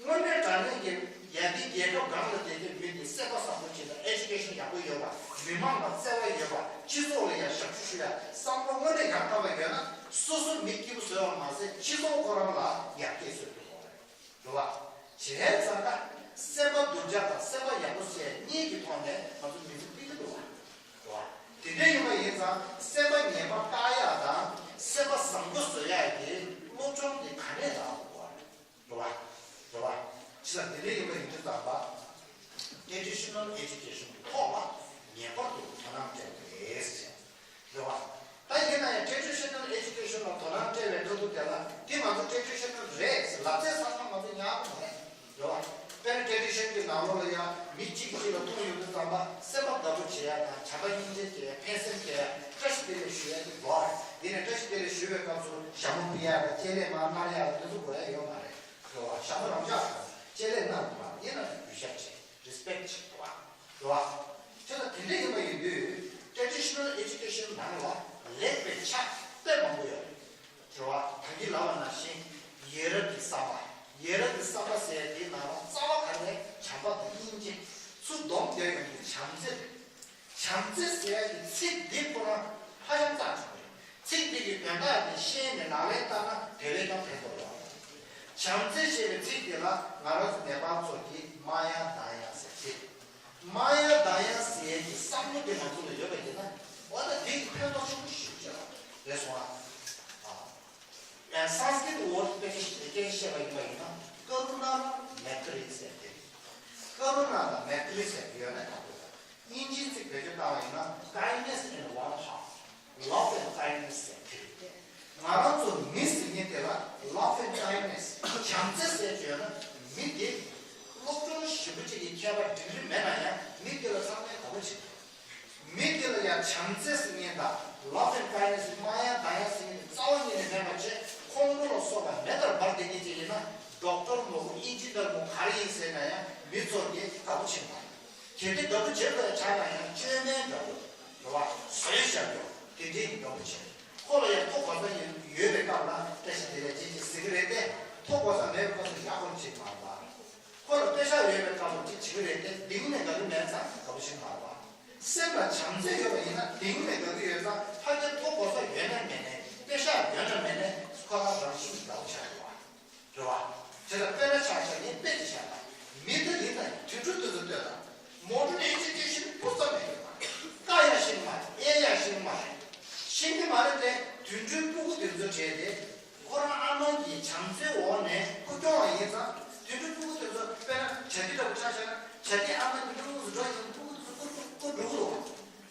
དངོས་གནས་དྲང་གནས་ཀྱི་ཡ་འདི་རྒྱལ་ཁབ་སྒང་ལ་བསྡད་མཁན་མི་འདི་སེམས་པ་བཟང་པོ་ཅིག་དང་education་ཡག་པོ་ཡོད་པ། མི་མང་ལ་བརྩེ་བ་ཡོད་པ། སྤྱི་ཚོགས་ལ་ཡང་ཞབས་ཞུ་ཞུ་ཡ་བསམ་བློ་དངོས་གནས་ཡག་ཐག་པ་ཡོད་ན་སོ་སོ་མི་སྐྱིད་པོ་བཟོ་བ་མ་ཟད་སྤྱི་ཚོགས་ཁོ་རང་ལ་ཡར་རྒྱས་བཟོ་ཐུབ་དགོས་རེད། རེད་བ། བྱས་ཙང་ཀ་སེམས་པ་སྡུག་ཅག་དང་སེམས་པ་ཡག་པོ་བྱས་གཉིས་ཀྱི་ཐོག་ནས་ང་ཚོ་མི་ཚེ་སྐྱེལ་གྱི་འདུག་བ། རེད་བ། དེ་འདྲ་ཡིན་པ་ཡིན་ཙང་སེམས་པ་ངན་པ་བཀག་ཡག་དང་སེམས་པ་བཟང་པོ་བཟོ་ཡག་གི་སློབ་སྦྱོང་དེ་ག་ནས་རག་དགོས་པ་རེད། རེད་བ། རེད་བ། བྱས་ཙང་དེ་འདྲ་ཡིན་པ་ཡིན་དུས་ཙམ་པ་traditional education་གི་ཐོག་ལ་ངེས་པར་དུ་དོ་སྣང་སྤྲད་དགོས་རེད། རེད་བ། ད་ཡིན་ན་ཡང་traditional education་ རེད་བ། དེ་ནས་བཀྲ་ཤིས་བདེ་ལེགས་ཞུ་བའི་སྐབས་སུ་ཞྭ་མོ་ཕུལ་ཡག་དང་ལྕེ་ལེགས་མར་མནར་ཡག་དང་དེ་ཚོ་དགོས་ཡག་ཡོད་མ་རེད། རེད་བ། ཞྭ་མོ་རང་འཇགས་དང་ལྕེ་ལེགས་མནར་དགོས་པ་ཡིན་ན་གུས་ཞབས་བྱེད། རེ་སི་པེག་བྱེད་དགོས་པ། རེད་བ། དེ་ལ་དེ་འདྲ་ཡིན་པ་ཡིན་དུས་ཊེ་ཌི་ཤི་ནལ་ཨེ་ཇུ་ཀེ་ཤན་ནང་ལ་ལེགས་པའི་ཆ་དཔེ་མང་པོ་ཡོད་རེད། རེད་བ། ད་གིན་ལབ་པ་ནང་བཞིན་ཡ་རབས་ཀྱི་བསམ་པ། ཡ་རབས་ཀྱི་བསམ་པ་ཟེར་ཡ་དེའི་ནང་ལ་རྩ་བ་ག་རེ་རེད། བྱམས་པ་དང་སྙིང་རྗེ། ཚུར་སྡོམ་རྒྱག་ཡོང་དུས་བྱམས་བརྩེ་རེད། བྱམས་བརྩེ་ཟེར་ཡ་གི་ཚིག་འདི་ཁོ་རང་ཧ་ཅང་རྩ་ཆེན་པོ་རེད། ཚིག་འདི་གི་དོན་དག་འདི་ཤེས་ནས་ལག་ལེན་བསྟར་ན་དེ་བས་ཀྱང་ཕན་ཐོགས་ཡོད་རེད། བྱམས་བརྩེ་ཞེས་པའི་ཚིག་འདི་ལ་ང་རང་ཚོ་ནེ་པཱལ་ཚོ་གིས་མ་ཡ་དཱ་ཡ་ཟེར་ཚིག་མ་ཡ་དཱ་ཡ་ཟེར་ཡས་ཀྱི་བསམ་བློ་དེ་ང་ཚོ་ལ་ཡོད་པ་ཡིན་ན། འོ་ན་དེ་ཡི་ཕན་ཐོགས་ཆེན་པོ་ཞིག་ཡོད་པ་རེད་སོང་ཨ། ཡང་སཾ་སྐྲྀ་ཏ་ཝརཌ་སྐད་ཆ་སྐད་ཆ་བཤད་པ་ཡིན་པ་ཡིན་ན་ཀ་རུ་ཎ་དང་མེ་ཏྲི་ཟེར་དེ། ཀ་རུ་ཎ་དང་མེ་ཏྲི་ཟེར་དེ་ཡོད་ན་ཡག་པོ་རེད། དབྱིན་ཇིའི་ཚིག་བེད་སྤྱོད་བཏང་བ་ཡིན་ན་kindness and warm heart, love and kindness ཟེར་དེ་རེད། ང་རང་ཚོ་མི་ཟེར་མཁན་དེ་ལ་love and kindness བྱམས་བརྩེ་ཟེར་བརྗོད་ན་མི་དེ་སློབ་སྦྱོང་ཞེ་པོ་ཅིག་གི་མཁས་པ་ཌིག་རི་མེད་ན་ཡང་མི་དེ་ལ་ཚང་མས་དགའ་པོ་བྱེད་ཀྱི་རེད། མི་དེ་ལ་ཡང་བྱམས་བརྩེ་ཟེར་མཁན་དང་love and kindness མ་ཡ་དཱ་ཡ་ཟེར་མཁན་དེ་རྩ་བ་ཉིད་ནས་མེད་པ་བྱས་ཁོང་ཁྲོ་ལ་སོགས་པ་མེ་ལྟར་འབར་བསྡད་མཁན་ཅིག་ཡིན་ན་ཌོག་ཊར་མོ་ཨིན་ཇི་ནར་མོ་ག་རེ་ཡིན་ཟེར་ན་ཡང་མི་ཚོ་གིས་དགའ་པོ་བྱེད་མ་རེད། གལ་ཏེ་དགའ་པོ་བྱེད་དགོས་ཆགས་ན་ཡང་བཅོས་མའི་དགའ་པོ། རེད་བ། བཟོས་བཞག་རྒྱུ། དེ་འདྲའི་གི་དགའ་པོ་བྱེད། ཁོ་ལ་ཡང་མཐོ་གོ་ས་ཡོད་ཡོད་པའི་སྐབས་ལ་བཀྲ་ཤིས་བདེ་ལེགས་ཅེས་ཅིག་ཟེར་གི་རེད་དེ། མཐོ་གོ་ས་མེད་པའི་སྐབས་སུ་ཡག་པོ་བྱེད་མ་རེད་བ། ཁོ་ལ་པེ་ཤག་ཡོད་པའི་སྐབས་ལ་ཅིག་བྱེད་ཀྱི་རེད་དེ་གཏིང་ནས་དགའ་གི་མེད་ཙང་དགའ་པོ་བྱེད་མ་རེད་བ། སེམས་ལ་བྱམས་བརྩེ་ཡོད་པ་ཡིན་ན་གཏིང་ནས་དགའ་གི་ཡོད་ཙང་ཕ་གིར་མཐོ་གོ་ས་ཡོད་ན་མེད་ན་པེ་ཤག་ཡོད་ན་མེད་ན་ཁོ་རང་རང་བཞིན་གྱིས་དགའ་པོ་ཆགས་ཀྱི་རེད་བ། རེད་བ། དེ་ལ་དཔེར་ན་ཆ་བཞག་ཡིན་དཔེ་ཅིག་བཞག་ན། མི་འདི་ཡིན་ན་ཡང་དུད་འགྲོ་འདི་ཚོ་ལྟོས་དང་། མོ་ཌརན་ཨེ་ཇུ་ཀེ་ཤན་སྤུ་ཙམ་མེད་ཡོད་པ། ཀ་ཡ་ཤེས་ཀྱི་མ་རེད། ཨེ་ཡ་ཤེས་ཀྱི་མ་རེད། ཤེས་ཀྱི་མ་རེད་དེ་དུད་འགྲོའི་སྤུ་གུ་དེ་ཚོ་བྲལ་ཏེ། ཁོ་རང་ཨ་མ་གི་བྱམས་བརྩེའི་འོག་ནས་ཁོ་སྐྱོང་བ་ཡིན་ཙང་དུད་འགྲོའི་སྤུ་གུ་དེ་ཚོ་དཔེར་ན་བྱ་དེ་འདྲ་པོ་ཆ་བཞག་ན་བྱ་དེ་ཨ་མ་གི་སྤུ་གུ་ཚོ་འགྲོ་ཡིན་སྤུ་གུ་དེ་ཚོ་སྐུ་སྐུ་འགྲོ་གི་འདུག་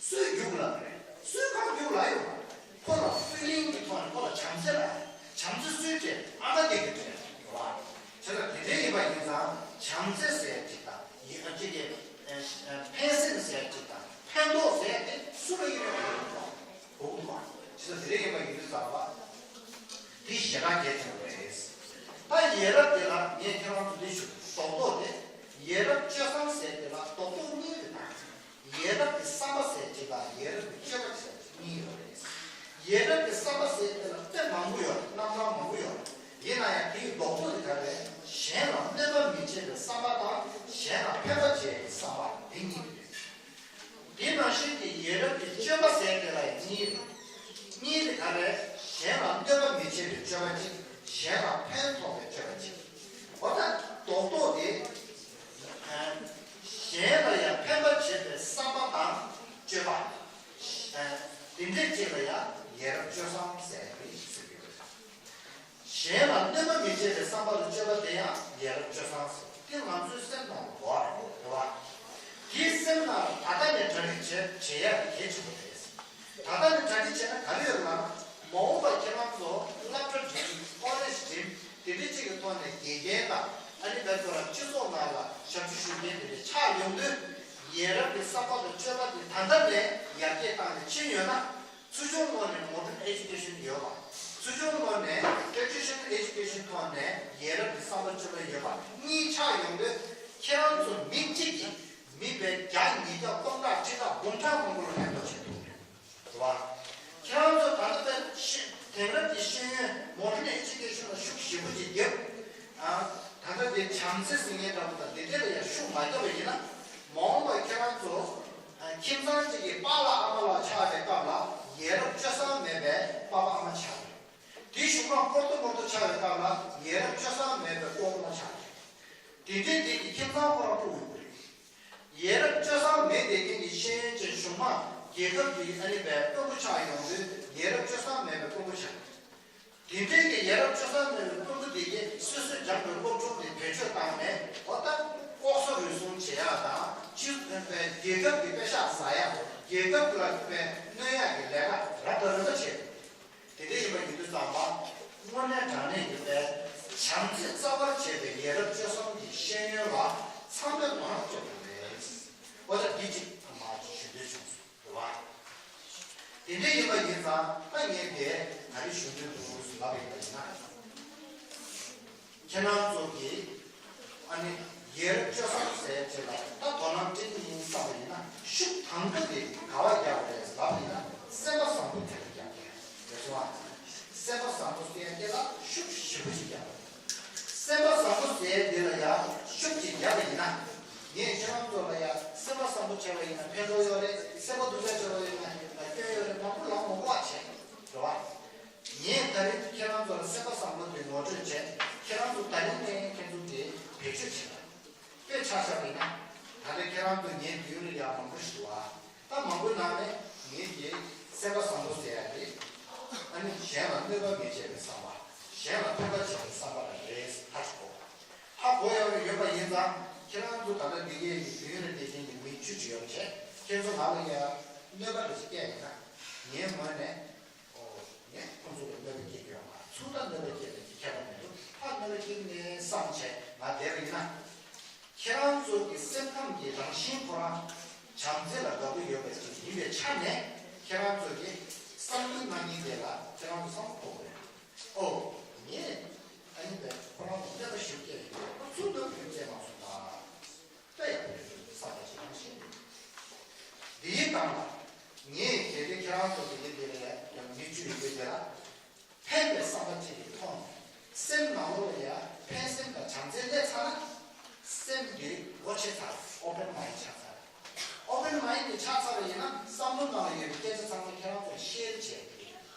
སུས་རྒྱུགས་ལ་རེད། སུས་ཁ་རྒྱུགས་ལ་ཡོད་པ། ཁོ་ལ་ཕི་ལིང་གི་ཐོག་ནས་ཁོ་ལ་བྱམས་བརྩེ་ལ་བྱམས་བརྩེ་སུས་སྤྲད། ཨ་མ་དེ་གིས་སྤྲད་རེད་བ། བྱས་ཙང་དེ་འདྲ་ཡིན་པ་ཡིན་ཙང་བྱམས་བརྩེ་ཟེར་ཅིག་དང་ཡིན་ཨ་ཅིག་གི་ཕན་སེམས་ཟེར་ཅིག་དང་ཕན་ཐོགས་ཟེར་དེ་སུ་ལ་ཡིན་རུང་དགོས་འདུག་བ། བྱས་ཙང་དེ་འདྲ་ཡིན་པ་ཡིན་དུས་ཙམ་པ་དེ་ཞེ་དྲག་གལ་ཆེན་པོ་རེད། ད་ཡ་རབས་དེ་ལ་ངས་ཁྱེད་རང་ཚོ་འདི་ཞུ་རྡོག་རྡོག་དེ་ཡ་རབས་སྤྱོད་བཟང་ཟེར་དེ་ལ་རྡོག་རྡོག་གཉིས་རེད་ད། ཡ་རབས་ཀྱི་བསམ་པ་ཟེར་གཅིག་དང་ཡ་རབས་ཀྱི་སྤྱོད་པ་ཟེར་གཅིག་གཉིས་ཡོད་རེད། ཡ་རབས་ཀྱི་བསམ་པ་ཟེར་དེ་ལ་དཔེ་མང་པོ་ཡོད་རེད། རྣམ་གྲངས་མང་པོ་ཡོད་རེད། ཡིན་ན་ཡང་དེའི་ལྡོག་ཕྱོགས་དེ་ག་རེ་རེད། གཞན་ལ་གནོད་པ་མི་བྱེད་པའི་བསམ་པ་དང་གཞན་ལ་ཕན་པ་བྱེད་པའི་བསམ་པ་དེ་གཉིས་རེད། དེ་ནང་བཞིན་གྱི་ཡ་རབས་ཀྱི་སྤྱོད་པ་ཟེར་དེ་ལ་ཡང་གཉིས་རེད། གཉིས་དེ་ག་རེ་རེད། གཞན་ལ་གནོད་པ་མི་བྱེད་པའི་སྤྱོད་པ་གཅིག་གཞན་ལ་ཕན་ཐོགས་པའི་སྤྱོད་པ་གཅིག་འོ་ད་རྡོག་རྡོག་དེ། གཞན་ལ་ཡང་ཕན་པ་བྱེད་པའི་བསམ་པ་དང་སྤྱོད་པ། དེ་འདྲས་ཅིག་ལ་ཡང་ཡ་རབས་སྤྱོད་བཟང་ཟེར་ཡག་ཞིག་ཡོད། གཞན་ལ་གནོད་པ་མི་བྱེད་པའི་བསམ་པ་དང་སྤྱོད་པ་དེ་ཡང་ཡ་རབས་སྤྱོད་བཟང་ཟེར། དེ་ང་ཚོའི་སེམས་ནང་ལ་འགྲོ་བ་རེད་རེད་བ། དེའི་སེམས་ནང་ལ་ད་ལྟ་ནས་གྲ་སྒྲིག་བྱེད་བྱེད་ཡག་གལ་ཆེན་པོ་རེད། ད་ལྟ་ནས་གྲ་སྒྲིག་བྱས་ན་ག་རེ་ཡོད་ལབ་ན། མ་འོངས་པར་ཁྱེད་རང་ཚོ་སློབ་གྲྭ་འགྲིམ་ཀོ་ལེཇ་འགྲིམ་དེ་འདྲའི་ཅིག་གི་ཐོག་ནས་དགེ་རྒན་དང་ཨ་ནི་བལ་ཁོ་རང་སྤྱི་ཚོགས་ནང་ལ་ཞབས་ཞུ་ཞུ་མཁན་དེ་འདྲ་ཆགས་ཡོང་དུས་ཡ་རབས་ཀྱི་བསམ་པ་དང་སྤྱོད་པ་དེ་ད་ལྟ་ནས་ཡར་རྒྱས་བཏང་ནས་ཕྱིན་ཡོད་ན། ཚུལ་ཆུང་ངོས་ནས་མོ་ཌརན་ཨེ་ཇུ་ཀེ་ཤན་ཡོད་པ། ཚུལ་ཆུང་ངོས་ནས་ཊེ་ཌི་ཤི་ནལ་ཨེ་ཇུ་ཀེ་ཤན་ཐོག་ནས་ཡ་རབས་ཀྱི་བསམ་པ་སྤྱོད་པ་ཡོད་པ་གཉིས་ཆགས་ཡོང་དུས་ཁྱེད་རང་ཚོ་མི་གཅིག་གིས་མི་བརྒྱ་ཉིས་བརྒྱ་སྟོང་ཕྲག་ཁྲི་ཕྲག་འབུམ་ཕྲག་མང་པོ་ལ་ཕན་ཐོགས་བྱེད་ཐུབ་རེད། རེད་བ། ཁྱེད་རང་ཚོ་ད་ལྟ་དཔེ་ཤེས་དེང་རབས་ཀྱི་ཤེས་ཡོན་མོ་ཌརན་ཨེ་ཇུ་ཀེ་ཤན་ལ་ཤུགས་ཞེ་པོ་ཅིག་བརྒྱབ། ཨ། ད་ལྟ་དེ་བྱམས་བརྩེ་ཟེར་མཁན་འདྲ་པོ་དང་དེ་འདྲ་ལ་ཡང་ཤུགས་མ་བརྒྱབ་པ་ཡིན་ན། མ་འོངས་པར་ཁྱེད་རང་ཚོ། ཨ། ཁྱིམ་ཚང་གཅིག་གི་པཱ་ལགས་ཨ་མ་ལགས་ཆགས་པའི་སྐབས་ལ་ཡ་རབས་སྤྱོད་བཟང་མེད་པའི་པཱ་ཕ་ཨ་མ་ཆགས་རེད། དེའི་གཞུག་མ་ཀོར་ཏོ་མོར་ཏོ་ཆགས་པའི་སྐབས་ལ་ཡ་རབས་སྤྱོད་བཟང་མེད་པའི་སྤོ་རྨོ་ཆགས་རེད། དེ་འདྲའི་དེ་གི་ཁྱིམ་ཚང་ཁོ་རང་སྤུ་འོས་པོ་རེད། ཡ་རབས་སྤྱོད་བཟང་མེད་བསྡད་མཁན་གྱི་ཤེས་ཡོན་ཅན་གཞུང་མང་རྒྱལ་ཁབ་ཀྱི་ཨ་ནི་བའི་དཔོན་པོ་ཆགས་ཡོང་དུས་ཡ་རབས་སྤྱོད་བཟང་མེད་པའི་དཔོན་པོ་ཆགས། དེ་འདྲའི་གི་ཡ་རབས་སྤྱོད་བཟང་མེད་པའི་དཔོན་པོ་དེ་གས་སོ་སོས་སྦྱངས་པའི་སློབ་སྦྱོང་དེ་བེད་སྤྱོད་བཏང་ནས་འོ་ད་ལྐོག་ཟ་རུལ་སུངས་བྱེད་ཡག་དང་སྤྱི་བའི་རྒྱལ་ཁབ་ཀྱི་པེ་ཤག་ཟ་ཡག་རྒྱལ་ཁབ་ལ་གནོད་ཡག་གི་ལས་ཀ་རབ་དང་རིམ་པ་བྱེད། དེ་འདྲ་ཡིན་པ་ཡིན་དུས་ཙམ་པ། དངོས་གནས་དྲང་གནས་ཀྱི་དཔེ། བྱམས་བརྩེ་རྩ་བར་བྱས་པའི་ཡ་རབས་སྤྱོད་བཟང་གི་ཤེས་ཡོན་ལ་ཚང་མས་དོ་སྣང་སྤྲད་དགོས་རེད། འོ་ད་འདི་གཅིག་མར་ཞུ་འདོད་བྱུང་སོང་། རེད་བ། དེ་འདྲ་ཡིན་པ་ཡིན་ཙང་ད་ ངས་དེ་ག་རེ་ཞུ་འདོད་འདུག་ལབ་ཡིན་པ་ཡིན་ན། ཁྱེད་རང་ཚོ་གིས་ཨ་ནི་ཡ་རབས་སྤྱོད་བཟང་ཟེར་བྱས་ལ་ད་དོ་སྣང་སྤྲད་ཀྱི་ཡིན་བསམ་པ་ཡིན་ན། ཤུགས་དང་པོ་དེ་ག་བ་རྒྱག་དགོས་རེད་ལབ་ཡིན་ན། སེམས་པ་བཟང་པོ་དེ་ལ་རྒྱག་དགོས་རེད་སོང་ཨ། སེམས་པ་བཟང་པོ་ཟེར་དེ་ལ་ཤུགས་ཞེ་པོ་ཅིག་རྒྱག་དགོས་རེད། སེམས་པ་བཟང་པོ་ཟེར་དེ་ལ་ཡ་ཤུགས་ཅིག་རྒྱག་པ་ཡིན་ན། ངས་ཁྱེད་རང་ཚོ་ལ་ཡ་སེམས་པ་བཟང་པོ་བྱས་པ་ཡིན་ན་ཕན་ཐོགས་ཡོད་རེད། སེམས་པ་སྡུག་ཅག་བྱས་པ་ཡིན་ན་སྐྱོན་ཡོད་རེད། མང་པོ་ལབ་མ་དགོས་པ་བྱས་རེད་བ། ངས་ད་རིང་ཁྱེད་རང་ཚོ་ལ་སེམས་པ་བཟང་པོ་དེ་ངོ་སྤྲོད་བྱས། ཁྱེད་རང་ཚོ་ད་རིང་ནས་ཁྱེད་ཚོ་དེ་བེད་སྤྱོད་བྱེད་པ། དཔེ་ཆ་བཞག་པ་ཡིན་ན། ད་ལྟ་ཁྱེད་རང་ཚོ་ངའི་མདུན་ལ་ཡ་མང་པོ་ཞིག་འདུག་ཨ། ད་མང་པོའི་ནང་ནས་ངེད་ཀྱི་སེམས་པ་བཟང་པོ་ཟེར་ཡ་དེ། ཨ་ནི་གཞན་ལ་གནོད་པ་མི་བྱེད་པའི་བསམ་པ། གཞན་ལ་ཕན་པ་བྱེད་པའི་བསམ་པ་ལ་རེད་ཧ་གོ། ཧ་གོ་ཡ་ཡོད་པ་ཡིན་ཙང་ཁྱེད་རང་ཚོ་ད་ལྟ་འདི་གའི་མདུན་ལ་བསྡད་མཁན་གྱི་མི་བཅུ་ཅིག་ཡོད་པ་བྱས། ཁྱེད་ཚོ་ང་ལ་ཡ་གནོད་པ་རེ་ཞིག་བསྐྱལ་ཡིན་ན། ངའི་ངོས་ནས། ཨོ། ངས་ཁོང་ཚོ་ལ་གནོད་པ་སྐྱེལ་གྱི་ཡོད་མ་རེད། ཚུར་ད་གནོད་པ་སྐྱེལ་ནས་ཀྱི་ཁྱད་པར་མི་འདུག་ཕར་གནོད་པ་སྐྱེལ་ནས་བསམ་བྱས་ང་བསྡད་པ་ཡིན་ན། ཁྱེད་རང་ཚོ་གི་སེམས་ཁམས་ཀྱི་རང་བཞིན་ཁོ་རང་བྱམས་བརྩེ་ལ་དགའ་པོ་ཡོད་པ་ཅིག་ཡིན་པའི་ཆ་ནས། ཁྱེད་རང་ཚོ་གི་བསམ་ཡུལ་གནང་མཁན་དེ་ལ་ཁྱེད་རང་ཚོ་བསམ་བློ་གཏོང་དགོས་རེད། ཨོ། ངས་ཨ་ནི་བས་ཁོ་རང་ལ་གནོད་པ་ཞིག་སྐྱེལ་ཡོད་པ་ཚུར་གནོད་པ་སྐྱེལ་མ་སོང་ད། ལྟ་ཡག་པོ་རེད་བསམ་པ་ཞིག་ཡང་ཤེས་འདུག་འདིའི་སྟེང་ལ། ངས་གལ་ཏེ་ཁྱེད་རང་ཚོ་དེ་གའི་དེ་ལ་ཡང་མི་བཅུ་ཡོད་པའི་དེ་ལ། ཕན་པའི་བསམ་པ་གཅིག་གི་ཐོག་ནས། སེམས་ནང་ལོགས་ལ་ཡང་ཕན་སེམས་དང་བྱམས་བརྩེ་སླེབས་ཚར་ན། སེམས་དེ་སྒོ་ཕྱེ་ཚར། ཨོ་པན་མའིན་ཆགས་ཚར། ཨོ་པན་མའིན་དེ་ཆགས་ཚར་བ་ཡིན་ན། བསམ་བློ་ནང་ལ་ཡོད་པའི་སྐད་ཆ་ཚང་མ་ཁྱེད་རང་ཚོར་ཤེར་བྱས་ཏེ།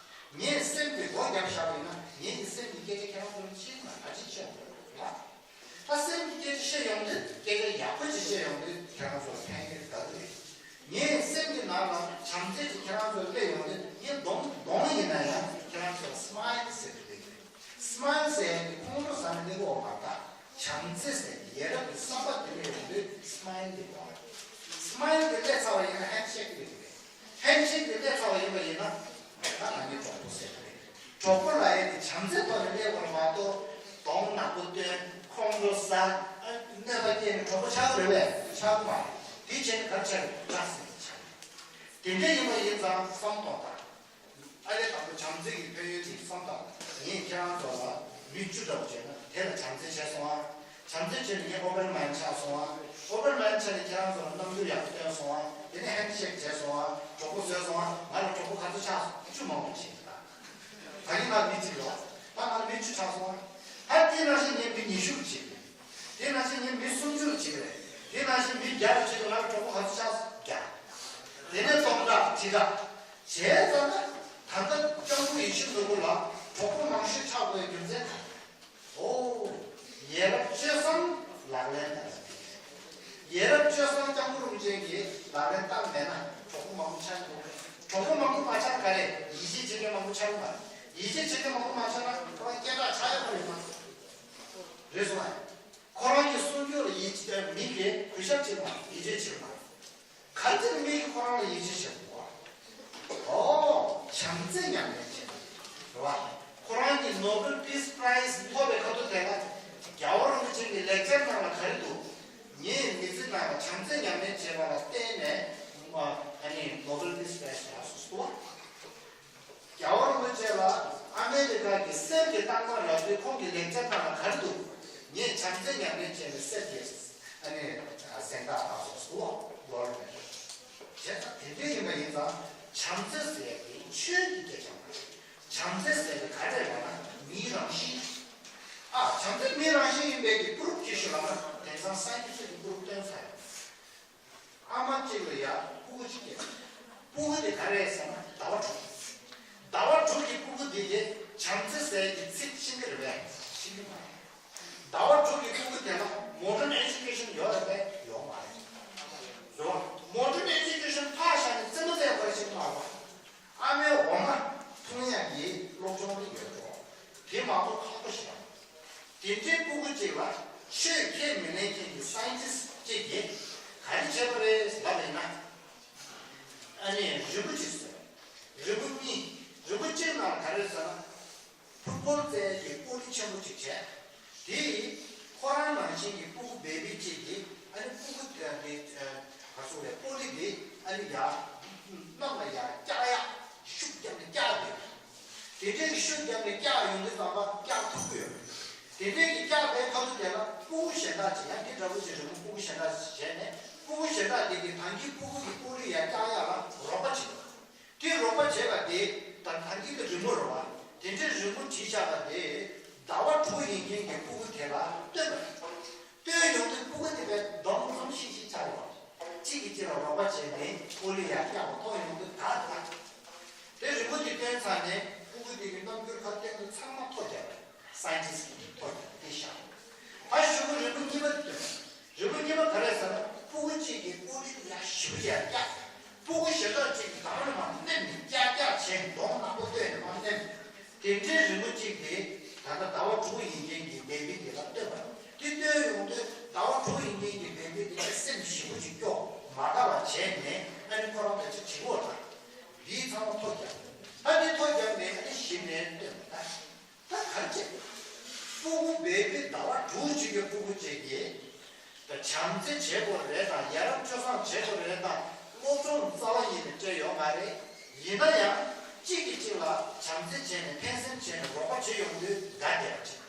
ངས་སེམས་དེ་སྒོ་བརྒྱབ་བཞག་པ་ཡིན་ན། ངེད་ཀྱི་སེམས་ཀྱི་སྐད་ཆ་ཁྱེད་རང་ཚོར་ཤེར་ན་ག་ཅི་ཤེས་དགོས་རེད་ལ། ད་སེམས་ཀྱི་སྐད་ཆ་བཤད་ཡོང་དུས། སྐད་ཆ་ཡག་པོ་ཅིག་བཤད་ཡོང་དུས་ཁྱེད་རང་ཚོར་ཕན་གྱི་དགའ་གི་རེད། ངས་སེམས་ཀྱི་ནང་ལ་བྱམས་བརྩེ་ཅིག་ཁྱེད་རང་ཚོར་སླེབས་ཡོང་དུས། ངས་གདོང་གདོང་ཡིན་ན་ཡང་ཁྱེད་རང་ཚོར་སི་མའིལ་ཟེར་གི་སླེབས་ཀྱི་རེད། སི་མའིལ་ཟེར་ཡག་གི་ཁོང་ཁྲོ་ཟ་ནས་སླེབས་ཀྱི་ཡོད་མ་རེད། ད་བྱམས་བརྩེ་ཟེར་གི་ཡ་རབས་ཀྱི་བསམ་པ་དེ་སླེབས་ཡོང་དུས་སི་མའིལ་དེ་ཡོང་རེད། སི་མའིལ་དེ་སླེབས་ཚར་བ་ཡིན་ན་ཧེན་ཤེག་སླེབས་ཀྱི་རེད། ཧེན་ཤེག་དེ་སླེབས་ཚར་བ་ཡིན་པ་ཡིན་ན། ད་ང་གཉིས་གྲོགས་པོ་ཟེར་གི་རེད། གྲོགས་པོ་ལབ་ཡག་དེ་བྱམས་བརྩེ་ཐོག་ནས་སླེབས་དགོས་རེད་མ་གཏོགས། གདོང་ནག་པོ་སྟོན། ཁོང་ཁྲོ་ཟ། ཨ། གནོད་པ་སྐྱེལ་ནས་གྲོགས་པོ་ཆགས་ཀྱི་རེད་པས། ཆགས་ཀྱི་མ་རེད། དེ་བྱས་ནས་ག་རེ་ཆགས་རེད། དགྲ་ཟེར་ནས་ཆགས་རེད། དེ་འདྲ་ཡིན་པ་ཡིན་ཙང་བསམ་གཏོང་དང་། ཨ་ལས་དང་པོ་བྱམས་བརྩེ་གི་ཕན་ཡོན་དེ་བསམ་དང་། ངས་ཁྱེད་རང་ཚོ་ལ་མི་བཅུ་འདྲ་པོ་བྱས་ན་དེ་ལ་བྱམས་བརྩེ་བྱས་སོང་ཨ། བྱམས་བརྩེ་བྱས་ནས་ངས་ཨོ་པན་མའིན་ཆགས་སོང་ཨ། ཨོ་པན་མའིན་ཆགས་ནས་ཁྱེད་རང་ཚོ་ལ་རྣམ་འགྱུར་ཡག་པོ་སྟོན་སོང་ཨ། དེ་ནས་ཧེན་ཤེག་བྱས་སོང་ཨ། གྲོགས་པོ་བཟོས་སོང་ཨ། ང་ལ་གྲོགས་པོ་ག་ཚོད་ཆགས་སོང་། བཅུ་མང་པོ་བྱས་ད། ད་ཡིན་ན་མི་གཅིག་ལ། ད་ང་ལ་མི་བཅུ་ཆགས་སོང་ཨ། ད་དེ་ནང་བཞིན་ངས་མི་ཉི་ཤུ་བྱས་རེད། དེ་ནང་བཞིན་ངས་མི་སུམ་ཅུ་བྱས་རེད། དེ་ནང་བཞིན་མི་བརྒྱ་བྱས་ང་ལ་གྲོགས་པོ་ག་ཚོད་ཆགས་སོང་། བརྒྱ། དེ་ནས་སྟོང་ཕྲག་ཁྲི་ཕྲག་བྱས་ཙང་ན། ད་ལྟ་སྐྱབས་མགོན་ཡིད་བཞིན་ནོར་བུ་ལ་གྲོགས་པོ་མང་ཤོས་ཆགས་དགོས་རྒྱུ་མཚན། ཨོ། ཡ་རབས་སྤྱོད་བཟང་ལག་ལེན་བསྟར་བ། ཡ་རབས་སྤྱོད་བཟང་སྐྱབས་མགོན་རིན་པོ་ཆེ་གིས་ལག་ལེན་བསྟར་མེད་ན་གྲོགས་པོ་མང་པོ་ཆགས་ཀྱི་རེད། གྲོགས་པོ་མང་པོ་མ་ཆགས་ག་རེ། ཡིད་ཆེས་བྱེད་མཁན་མང་པོ་ཆགས་ཀྱི་མ་རེད། ཡིད་ཆེས་བྱེད་མཁན་མང་པོ་མ་ཆགས་ན་ཁོ་རང་སྐད་གྲགས་ཆགས་ཡག་པོ་ཡོད་མ་རེད། རེད་སོང་ཨ། ཁོ་རང་གི་གསུང་རྒྱུ་ལ་ཡིད་ཆེས། མི་གིས་གུས་ཞབས་བྱེད་མ་རེད། ཡིད་ཆེས་བྱེད་མ་རེད། ག་ཚོད་མི་གིས་ཁོ་རང་ལ་ཡིད་ཆེས་བྱེད་དགོས། ཨོ། བྱམས་བརྩེ་ཉམས་ལེན་བྱེད་པ་རེད་བ། ཁོ་རང་གིས་ནོ་བེལ་པིས་པ་རའི་ཛི་ཐོབ་པའི་ཁ་ཐུག་དེ་ལ་རྒྱལ་བ་རིན་པོ་ཆེ་གི་ལེག་ཅར་ནང་ལ་ག་རེ་འདུག་ངས་མི་ཚེ་ནང་ལ་བྱམས་བརྩེ་ཉམས་ལེན་བྱས་པ་ལ་བརྟེན་ནས། ཨ་ནི་ནོ་བེལ་པིས་པ་རའི་ཛི་རག་སོང་ཟེར་བ། རྒྱལ་བ་རིན་པོ་ཆེ་ལ་ཨ་མེ་རི་ཀ་གི་གསེར་གྱི་རྟགས་མ་རག་དུས་ཁོང་གི་ལེག་ཅར་ནང་ལ་ག་རེ་འདུག་ངས་བྱམས་བརྩེ་ཉམས་ལེན་བྱས་ནས་གསེར་གྱི་ཨ་ནི་གཟེངས་རྟགས་རག་སོང་ཟེར་བ། ལོར་མེད། བྱས་ཙང་དེ་འདྲ་ཡིན་པ་ཡིན་ཙང་། བྱམས་བརྩེ་ཟེར་ཡག་དེ་ཆོས་ཀྱི་སྐད་ཆ་མ་རེད། བྱམས་བརྩེ་ཟེར་དེ་ག་རེ་རེད་ལབ་ན་མིའི་རང་བཞིན། ཨ། བྱམས་བརྩེ་མིའི་རང་བཞིན་ཡིན་པའི་གི་པུ་རུབ་ཅི་ཞིག་ལབ་ན། དེང་སང་སའིན་ཊི་སི་ཊི་གི་པུ་རུབ་བཏོན་ཚར་ཡོད། ཨ་མ་གཅིག་ལ་ཡ་སྤུ་གུ་གཅིག་སྐྱེས། སྤུ་གུ་དེ་ག་རེ་རེད་ཟེར་ན་ཟླ་བ་དྲུག་ཟླ་བ་དྲུག་གི་སྤུ་གུ་དེ་གིས་བྱམས་བརྩེ་ཟེར་གྱི་ཚིག་ཤེས་ཀྱི་རེད་པས། ཤེས་ཀྱི་མ་རེད། ཟླ་བ་དྲུག་གི་སྤུ་གུ་དེ་ལ་མོ་ཌརན་ཨེ་ཌུ་ཀེ་ཤན་ཡོད་རེད་པས། ཡོད་མ་རེད། རེད་བ། མོ་ཌརན་ཨེ་ཌུ་ཀེ་ཤན་ཕར་བཞག་ནས་རྩེད་མོ་རྩེ་ཡག་ག་རེ་ཤེས་ཀྱི་མ་རེད་བ། ཨ་མའི་འོ་མ་འཐུང་ཡག་གི་སློབ་སྦྱོང་རེ་ཡོད་འགྲོ། དེ་མ་གཏོགས་ཁག་པོ་ཞིག་ཡང་། དེ་འདྲའི་སྤུ་གུ་གཅིག་ལ་ཆོས་ཁས་མི་ལེན་མཁན་གྱི་སའིན་ཊི་སི་ཊི་གཅིག་གིས་ག་རེ་བྱས་པ་རེད་ལབ་ཡིན་ན། ཨ་ནི་རི་བོ་གཅིག་བཟོས། རི་བོ་གཉིས། རི་བོ་གཅིག་ནང་ག་རེ་ཟེར་ན། ཕུཊ་བོལ་རྩེད་ཡག་གི་ཀོ་ལི་ཆེན་པོ་གཅིག་བྱས། དེ་ཁོ་རང་ནང་བཞིན་གྱི་སྤུ་གུ་བེ་བི་གཅིག་གིས་ཨ་ནི་སྤུ་གུ་དེ་ག་སོང་བའི་ཀོ་ལི་དེ་ཨ་ནི་ཡར་གནམ་ལ་ཡར་བཀྱག་ཡག་ཤུགས་བརྒྱབ་ནས་བཀྱག་དེ། དེ་འདྲའི་གི་ཤུགས་བརྒྱབ་ནས་བཀྱག་ཡོང་དུས་ཙམ་པ་བཀྱག་ཐུབ་ཀྱི་ཡོད་མ་རེད། དེ་འདྲའི་གི་བཀྱག་པའི་ཁ་ཐུག་དེ་ལ་སྤུ་གུ་གཞན་དག་ཅིག་ཡང་དེ་འདྲ་པོ་ཅིག་རི་མོ་སྤུ་གུ་གཞན་དག་ཅིག་བྱས་ནས་སྤུ་གུ་གཞན་དག་དེ་གི་ད་གིན་སྤུ་གུ་གི་སྤོ་ལོ་ཡར་བཀྱག་ཡག་ལ་རོགས་པ་བྱེད་དགོས། དེ་རོགས་པ་བྱས་པ་དེ་ད་ད་གིན་གི་རི་མོ་རེད་བ། དེ་འདྲའི་རི་མོ་བྲིས་བཞག་པ་དེ་ཟླ་བ་དྲུག་ཡིན་མཁན་གྱི་སྤུ་གུ་དེ་ལ་སྟོན་པ་རེད། སྟོན་ཡོང་དུས་སྤུ་གུ་དེ་བས་སྡོམ་ཙམ་ཤིག་ཤིག་ཆགས་ཡོང་བ། གཅིག་གིས་གཅིག་ལ་རོགས་པ་བྱས་ནས་སྤོ་ལོ་ཡར་བཀྱག་པ་མཐོང་ཡོང་དུས་དགའ་དགའ། དེ་རི་མོ་དེ་སྟོན་ཚར་ནས་སྤུ་གུ་དེ་གི་རྣམ་འགྱུར་ཁ་སྟོན་དུས་ཚང་མ་ཐོ་རྒྱག་པ་རེད། སའེན་ཊིསི་གིས་ཐོ་རྒྱག་དེ་བཞག་ད་གཞུག་གུ་རི་མོ་གཉིས་པ་དེ་སྟོན། རི་མོ་གཉིས་པ་ག་རེ་ཟེར་ན་སྤུ་གུ་གཅིག་གིས་སྤོ་ལོ་ཡར་ཞུ་ཡར་བཀྱག་སྤུ་གུ་གཞན་དག་ཅིག་གིས་གང་ལ་མ་མནན་ནས་ཀྱག་ཀྱག་བྱས་གདོང་ནག་པོ་བསྟོད་ནས་མ་མནན། དེ་འདྲའི་རི་མོ་གཅིག་དེ་ད་ལྟ་ཟླ་བ་དྲུག་ཡིན་མཁན་གྱི་བེ་བི་དེ་ལ་སྟོན་པ་རེད། དེ་སྟོན་ཡོང་དུས་ཟླ་བ་དྲུག་ཡིན་མཁན་གྱི་བེ་བི་དེ་ལ་སེམས་ཞིབ་པོ་ཅིག་སྐྱོ་མ་དགའ་བ་བྱས་ནས་ཨ་ནི་ཁོ་རང་ད་ཆ་བྱིའུ་དང་འདིའི་ཚང་མ་ཐོ་རྒྱག་ད་འདི་ཐོ་རྒྱག་ནས་ཨ་ནི་ཞིབ་ནས་སྟོན་པ་ད། ད་ག་རེ་བྱེད། སྤུ་གུ་བེ་བི་ཟླ་བ་དྲུག་ཅིག་གི་སྤུ་གུ་ཅིག་གིས་ད་བྱམས་བརྩེ་བྱེད་དགོས་རེད་དང་ཡ་རབས་སྤྱོད་བཟང་བྱེད་དགོས་རེད་དང་སློབ་སྦྱོང་རྩ་བ་ཉིད་ནས་སྤྲད་ཡོད་མ་རེད། ཡིན་ན་ཡང་གཅིག་གིས་གཅིག་ལ་བྱམས་བརྩེ་བྱས་ནས་ཕན་སེམས་བྱས་ནས་རོགས་པ་བྱེད་ཡོང་དུས་དགའ་བསྡད་པ་ཅིག་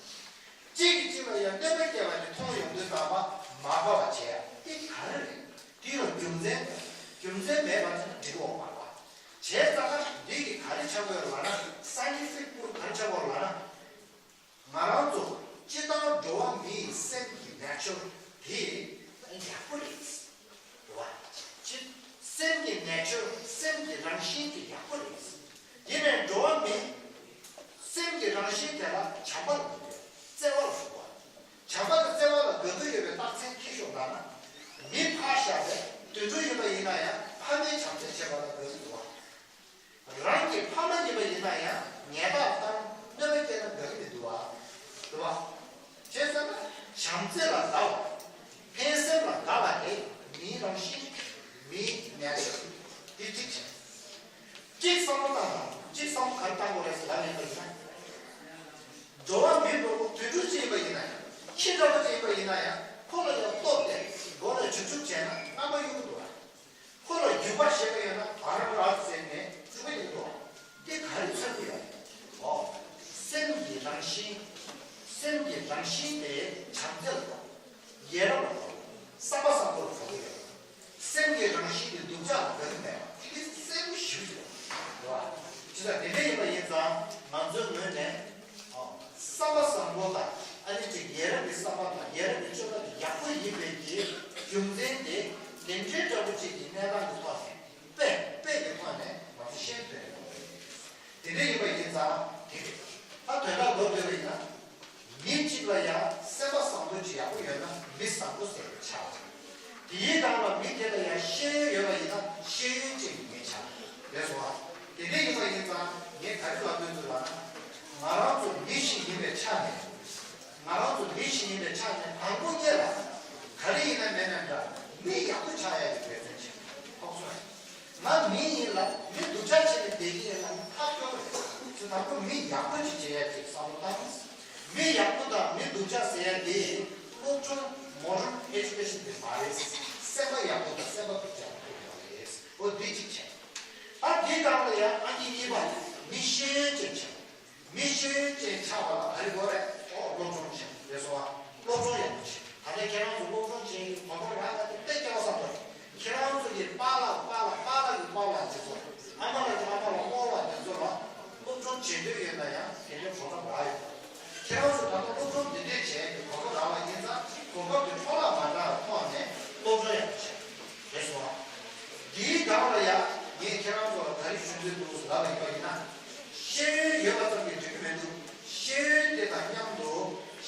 གཅིག་གིས་གཅིག་ལ་ཡང་གནོད་པ་སྐྱེལ་བ་དེ་མཐོང་ཡོང་དུས་ཙམ་པ་མ་དགའ་བ་བྱེད་ཡ་དེ་ག་རེ་རེད། དེ་ལ་རྒྱུ་མཚན་དང་རྒྱུ་མཚན་མེད་པ་ཅིག་འགྲིག་འོང་མ་རེད་པ། བྱས་ཙང་ཀ་འདི་གི་ག་རེ་ཆགས་ཀྱི་ཡོད་ལབ་ན་སའེན་ཊི་ཕིག་པུ་ག་རེ་ཆགས་ཀྱི་ཡོད་ལབ་ན། ང་རང་ཚོ་སྤྱིར་བཏང་འགྲོ་བ་མིའི་སེམས་ཀྱི་ནེ་ཅར་དེ་ཡག་པོ་རེད། རེད་བ། སྤྱིར་སེམས་ཀྱི་ནེ་ཅར་སེམས་ཀྱི་རང་བཞིན་དེ་ཡག་པོ་རེད། ཡིན་ནའི་འགྲོ་བ་མི་སེམས་ཀྱི་རང་བཞིན་དེ་ལ་བྱམས་པ་ལ་འདུག་བརྩེ་བ་ལ་འདུག་བ། བྱམས་པ་དང་བརྩེ་བ་ལ་དགའ་སྡུག་ཡོད་པའི་རྟགས་མཚན་ཁྱེར་ཤོག་ལབ་ན། མི་ཕ་བཞག་པའི་དུད་འགྲོ་ཡིན་པ་ཡིན་ན་ཡང་ཕ་མའི་བྱམས་བརྩེ་བྱེད་པ་ལ་དགའ་སྡུག་འདུག་བ། རང་གི་ཕ་མ་ཡིན་པ་ཡིན་ན་ཡང་ཉེས་པ་དང་གནོད་པ་སྐྱེལ་ན་དགའ་གི་མི་འདུག་བ། འདུག་བ། བྱས་ཙང་ན་བྱམས་བརྩེ་ལ་དགའ་བ། ཕན་སེམས་ལ་དགའ་བ་དེ་མིའི་རང་བཞིན། མིའི་ནེ་ཅར་དེ་གཅིག་བྱས། གཅིག་བསམ་བློ་བཏང་དང་གཅིག་བསམ་བློ་ག་རེ་བཏང་དགོས་རེད་ཟེར་ལབ་ཡོང་པ་ཡིན་ན། འགྲོ་བ་མི་འགྲོ་བོ་དུད་འགྲོ་ཅིག་ཡིན་པ་ཡིན་ན་ཡང་ཁྱི་འདྲ་བོ་ཅིག་ཡིན་པ་ཡིན་ན་ཡང་ཁོ་ལ་ཡང་སྟོབས་ཏེ་མགོ་ལ་འཇུག་འཇུག་བྱས་ན་རྔམ་པ་གཡུག་གི་འདུག་བ། ཁོ་ལ་རྒྱུག་པ་ཞེས་པ་ཡོད་ན་བ་ར་ར་ཟེར་ནས་འཇུག་གི་འདུག་བ། འདི་ག་རེ་མཚོན་གྱི་ཡོད་རེད། ཨོ། སེམས་ཀྱི་རང་བཞིན། སེམས་ཀྱི་རང་བཞིན་དེ་བྱམས་བརྩེ་ལ་གོ། ཡ་རབས་ལ་གོ། བསམ་པ་བཟང་པོ་ལ་གོ་གི་ཡོད། སེམས་ཀྱི་རང་བཞིན་དེ་སྡུག་ཅག་ལ་དགའ་གི་མེད་པ་དེ་གསལ་པོ་ཞེ་པོ་ཅིག་རེད་བ། ཅི་ལྟར་དེ་འདྲ་ཡིན་པ་ཡིན་ཙང་ང་ཚོའི་ངོས་ནས་ཨོ། བསམ་པ་བཟང་པོ་དང་ཨ་ནི་ཅིག་ཡ་རབས་ཀྱི་བསམ་པ་དང་ཡ་རབས་ཀྱི་སྤྱོད་པ་དེ་ཡག་པོ་ཡིན་པའི་གི་རྒྱུ་མཚན་དེ་འདི་འདྲའི་འདྲ་པོ་ཅིག་གི་གནས་སྟངས་ཀྱི་ཐོག་ནས་དཔེ་དཔེ་གི་ཐོག་ནས་ང་ཚོ་ཤེས་ཐུབ་ཡོད་པ་རེད། དེ་འདྲ་ཡིན་པ་ཡིན་ཙང་དེ་རེད། ད་དོན་དག་ལོ་བསྡད་པ་ཡིན་ན། མི་གཅིག་ལ་ཡང་སེམས་པ་བཟང་པོ་ཅིག་ཡག་པོ་ཡོད་ན་མི་བཟང་པོ་ཟེར་བའི་ཆ་རེད། དེའི་སྒང་ལ་མི་དེ་ལ་ཡང་ཤེས་ཡོན་ཡོད་པ་ཡིན་ན་ཤེས་ཡོན་ཅན་གྱི་མི་ཆགས་རེད་སོང་ཨ། དེ་འདྲ་ཡིན་པ་ཡིན་ཙང་ངས་ག་རེ་ལབ་འདོད་འདུག་ལབ་ན། ང་རང་ཚོ་མི་ཞིག་ཡིན་པའི་ཆ་ནས། ང་རང་ཚོ་མི་ཞིག་ཡིན་པའི་ཆ་ནས་དང་པོ་ཉིད་ལ་ག་རེ་ཡིན་ན་མེད་ན་འདྲ་མི་ཡག་པོ་ཆགས་ཡ་གི་འབད་བརྩོན་བྱེད་ཐུབ་སོང་ཨ། ང་མི་ཡིན་ལ་མི་སྡུག་ཅག་བྱས་ནས་བསྡད་ཀྱི་ཡིན་ལ་ཐབས་སྐྱོ་རེད། ཚེ་དང་པོ་མི་ཡག་པོ་ཅིག་བྱེད་ཡ་ཅིག་བསམ་བློ་བཏང་། མི་ཡག་པོ་དང་མི་སྡུག་ཅག་ཟེར་ཡ་དེ་སློབ་སྦྱོང་moral education དེ་མ་རེད། སེམས་པ་ཡག་པོ་དང་སེམས་པ་སྡུག་ཅག་ལ་ཐུག་ཡོད་རེད། འོ་འདི་གཅིག་བྱས། ད་འདི་སྒང་ལ་ཡང་ཨང་ཀི་གཉིས་པ་མི་ཤེས་ཡོན་ཅན་བྱས། མི་ཤེས་ཡོན་ཅན་ཆགས་པ་ལ་ག་རེ་དགོས་རེད། ཨོ་སློབ་སྦྱོང་བྱེད་རེད་སོང་ཨ། སློབ་སྦྱོང་ཡག་པོ་བྱེད། ད་ལྟ་ཁྱེད་རང་ཚོ་སློབ་སྦྱོང་བྱེད་ཀྱི་གོ་སྐབས་རག་ན་དེ་དཔེ་སྐལ་བ་བཟང་པོ་རེད། ཁྱེད་རང་ཚོ་གི་པཱ་ལགས་པཱ་ལགས་པཱ་ལགས་ཀྱི་པཱ་ལགས་དེ་ཚོ་ཨ་མ་ལགས་ཀྱི་ཨ་མ་ལགས་སྔོན་ལ་དེ་ཚོ་ལ་སློབ་སྦྱོང་བྱེད་འདོད་ཡོད་ན་ཡང་དེ་འདྲའི་གོ་སྐབས་རག་ཡོད། ཁྱེད་རང་ཚོ་ད་ལྟ་སློབ་སྦྱོང་འདི་འདྲས་བྱས་ཀྱི་གོ་སྐབས་རག་པ་ཡིན་ཙང་གོ་སྐབས་དེ་འཕྲོ་བརླག་མ་བཏང་བའི་ཐོག་ནས་སློབ་སྦྱོང་ཡག་པོ་བྱེད་རེད་སོང་ཨ། འདིའི་སྒང་ལ་ཡང་ངས་ཁྱེད་རང་ཚོ་ལ་ག་རེ་ཞུ་འདོད་འདུག་ལབ་པ་ཡིན་པ་ཡིན་ན། ཤེས་ཡོན་ཡོད་པ་ཙམ་གྱིས་འགྲིག་གི་མི་འདུག་ཤེས་ཡོན་དེ་དང་མཉམ་དུ་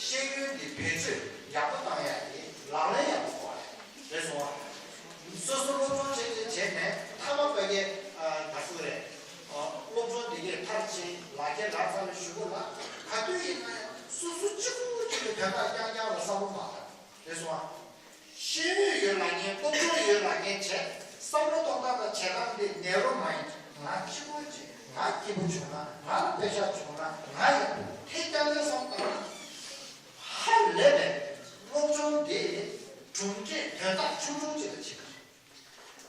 ཤེས་ཡོན་དེ་བེད་སྤྱོད་ཡག་པོ་བཏང་ཡ་དེ་ལག་ལེན་ཡག་པོ་དགོས་པ་རེད། རེད་སོང་ཨ། སོ་སོ་སློབ་སྦྱོང་བྱས་ཏེ་བྱས་ནས་མཐའ་མ་ཕ་གི་ག་ཚོད་རེད། སློབ་སྦྱོང་དེ་གས་མཐར་ཕྱིན་ལག་ཁྱེར་རག་ཚར་བའི་གཞུག་གུ་ལ་ག་དུས་ཡིན་ན་ཡང་སོ་སོ་གཅིག་པུ་གཅིག་གི་དོན་དག་རྐྱང་རྐྱང་ལ་བསམ་བློ་མ་བཏང་། རེད་སོང་ཨ། ཤེས་ཡོན་ཡོད་ལབ་མཁན་སློབ་སྦྱོང་ཡོད་ལབ་མཁན་བྱས་བསམ་བློ་གཏོང་སྟངས་དང་བྱེད་སྟངས་དེ་ནེ་རོ་མའིན་ཌི། ང་གཅིག་པུ་བྱས། ང་སྐྱིད་པོ་བྱུང་ན། ང་ལ་པེ་ཤག་བྱུང་ན། ང་ཡག་པོ་དེ་རྐྱང་རྐྱང་བསམ་བཏང་ན། ཧ་ལས་པའི་སློབ་སྦྱོང་དེ་གྲུབ་འབྲས་དོན་དག་ཆུང་ཆུང་ཅིག་ལ་བྱེད་ཀྱི་རེད།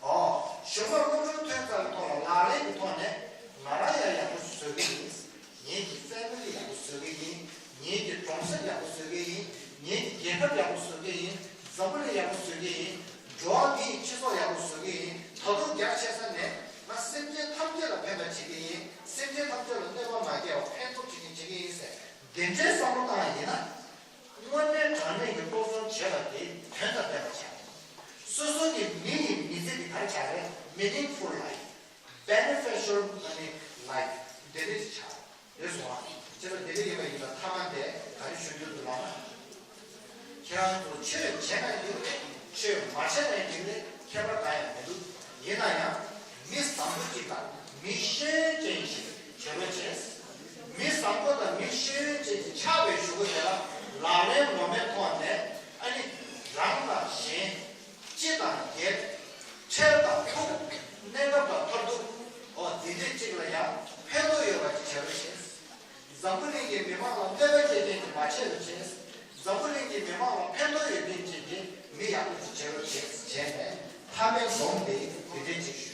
ཨོ། གཞུག་མ་སློབ་སྦྱོང་ཐོན་ཚར་བའི་ཐོག་ལ་ལག་ལེན་གྱི་ཐོག་ནས་ང་རང་ཡང་ཡག་པོ་བཟོ་གི་ཡིན། ཡིན་ གོང་ས་ཡག་པོ་བཟོ་གི་ཡིན། ངེད་ཀྱི་རྒྱལ་ཁབ་ཡག་པོ་བཟོ་གི་ཡིན། འཛམ་བུ་གླིང་ཡག་པོ་བཟོ་གི་ཡིན། འགྲོ་བ་མིའི་སྤྱི་ཚོགས་ཡག་པོ་བཟོ་གི་ཡིན། ད་དུང་རྒྱ་ཆེ་ས་ནས་ང་སེམས་ཅན་ཐམས་ཅད་ལ་ཕན་པ་བྱེད་ཀྱི་ཡིན། སེམས་ཅན་ཐམས་ཅད་ལ་གནོད་པ་མ་སྐྱེལ་བ་ཕན་ཐོགས་བྱེད་ཀྱི་བྱེད་ཀྱི་ཡིན་ཟེར། དེ་འདྲའི་བསམ་བློ་བཏང་བ་ཡིན་ན། དངོས་གནས་དྲང་གནས་ཀྱི་སློབ་སྦྱོང་བྱས་པ་དེ་དོན་དང་ལྡན་པ་བྱས། སོ་སོ་གི་མི་ཡི་མི་ཚེ་འདི་ག་རེ་ཆགས་རེད། Meaningful life, beneficial life འདི་འདྲ་ཞིག་ཆགས་རེད་སོང་ཨ། བྱས་ཙང་དེ་འདྲ་ཡིན་པ་ཡིན་ན་ཐ་མ་དེ་ག་རེ་ཞུ་རྒྱུ་འདུག་ལབ་ན། ཁྱེད་རང་ཚོ་ཆོས་བྱས་ན་ཡོད་རེད། ཆོས་མ་བྱས་ན་ཡོད་རེད། ཁྱད་པར་གང་ཡང་མི་འདུག་ཡིན་ན་ཡང་མི་བཟང་པོ་གཅིག་དང་མི་ཤེས་ཡོན་ཅན་ཞིག་བྱེད་རོགས་བྱས། མི་བཟང་པོ་དང་མི་ཤེས་ཡོན་ཅན་གྱི་ཆགས་པའི་གཞུག་གུ་དེ་ལ་ལག་ལེན་ངོ་མའི་ཐོག་ནས་ཨ་ནི་རང་དང་གཞན། སྤྱི་དང་སྒེར། འཕྲལ་དང་ཐུག་གནས་སྐབས་དང་མཐར་ཐུག་འོ་དེ་འདྲས་གཅིག་ལ་ཡང་ཕན་ཐོགས་ཡོད་པ་ཅིག་བྱ་རོགས་བྱས། འཛམ་བུ་གླིང་གི་མི་མང་ལ་གནོད་པ་བྱེད་མཁན་ཅིག་མ་བྱེད་རོགས་བྱས། འཛམ་བུ་གླིང་གི་མི་མང་ལ་ཕན་ཐོགས་ཡོད་མཁན་ཅིག་གི་མི་ཡག་པོ་ཅིག་བྱེད་རོགས་བྱས་བྱས་ནས་མཐའ་མའི་སྡོམ་དེ་དེ་འདྲས་ཅིག་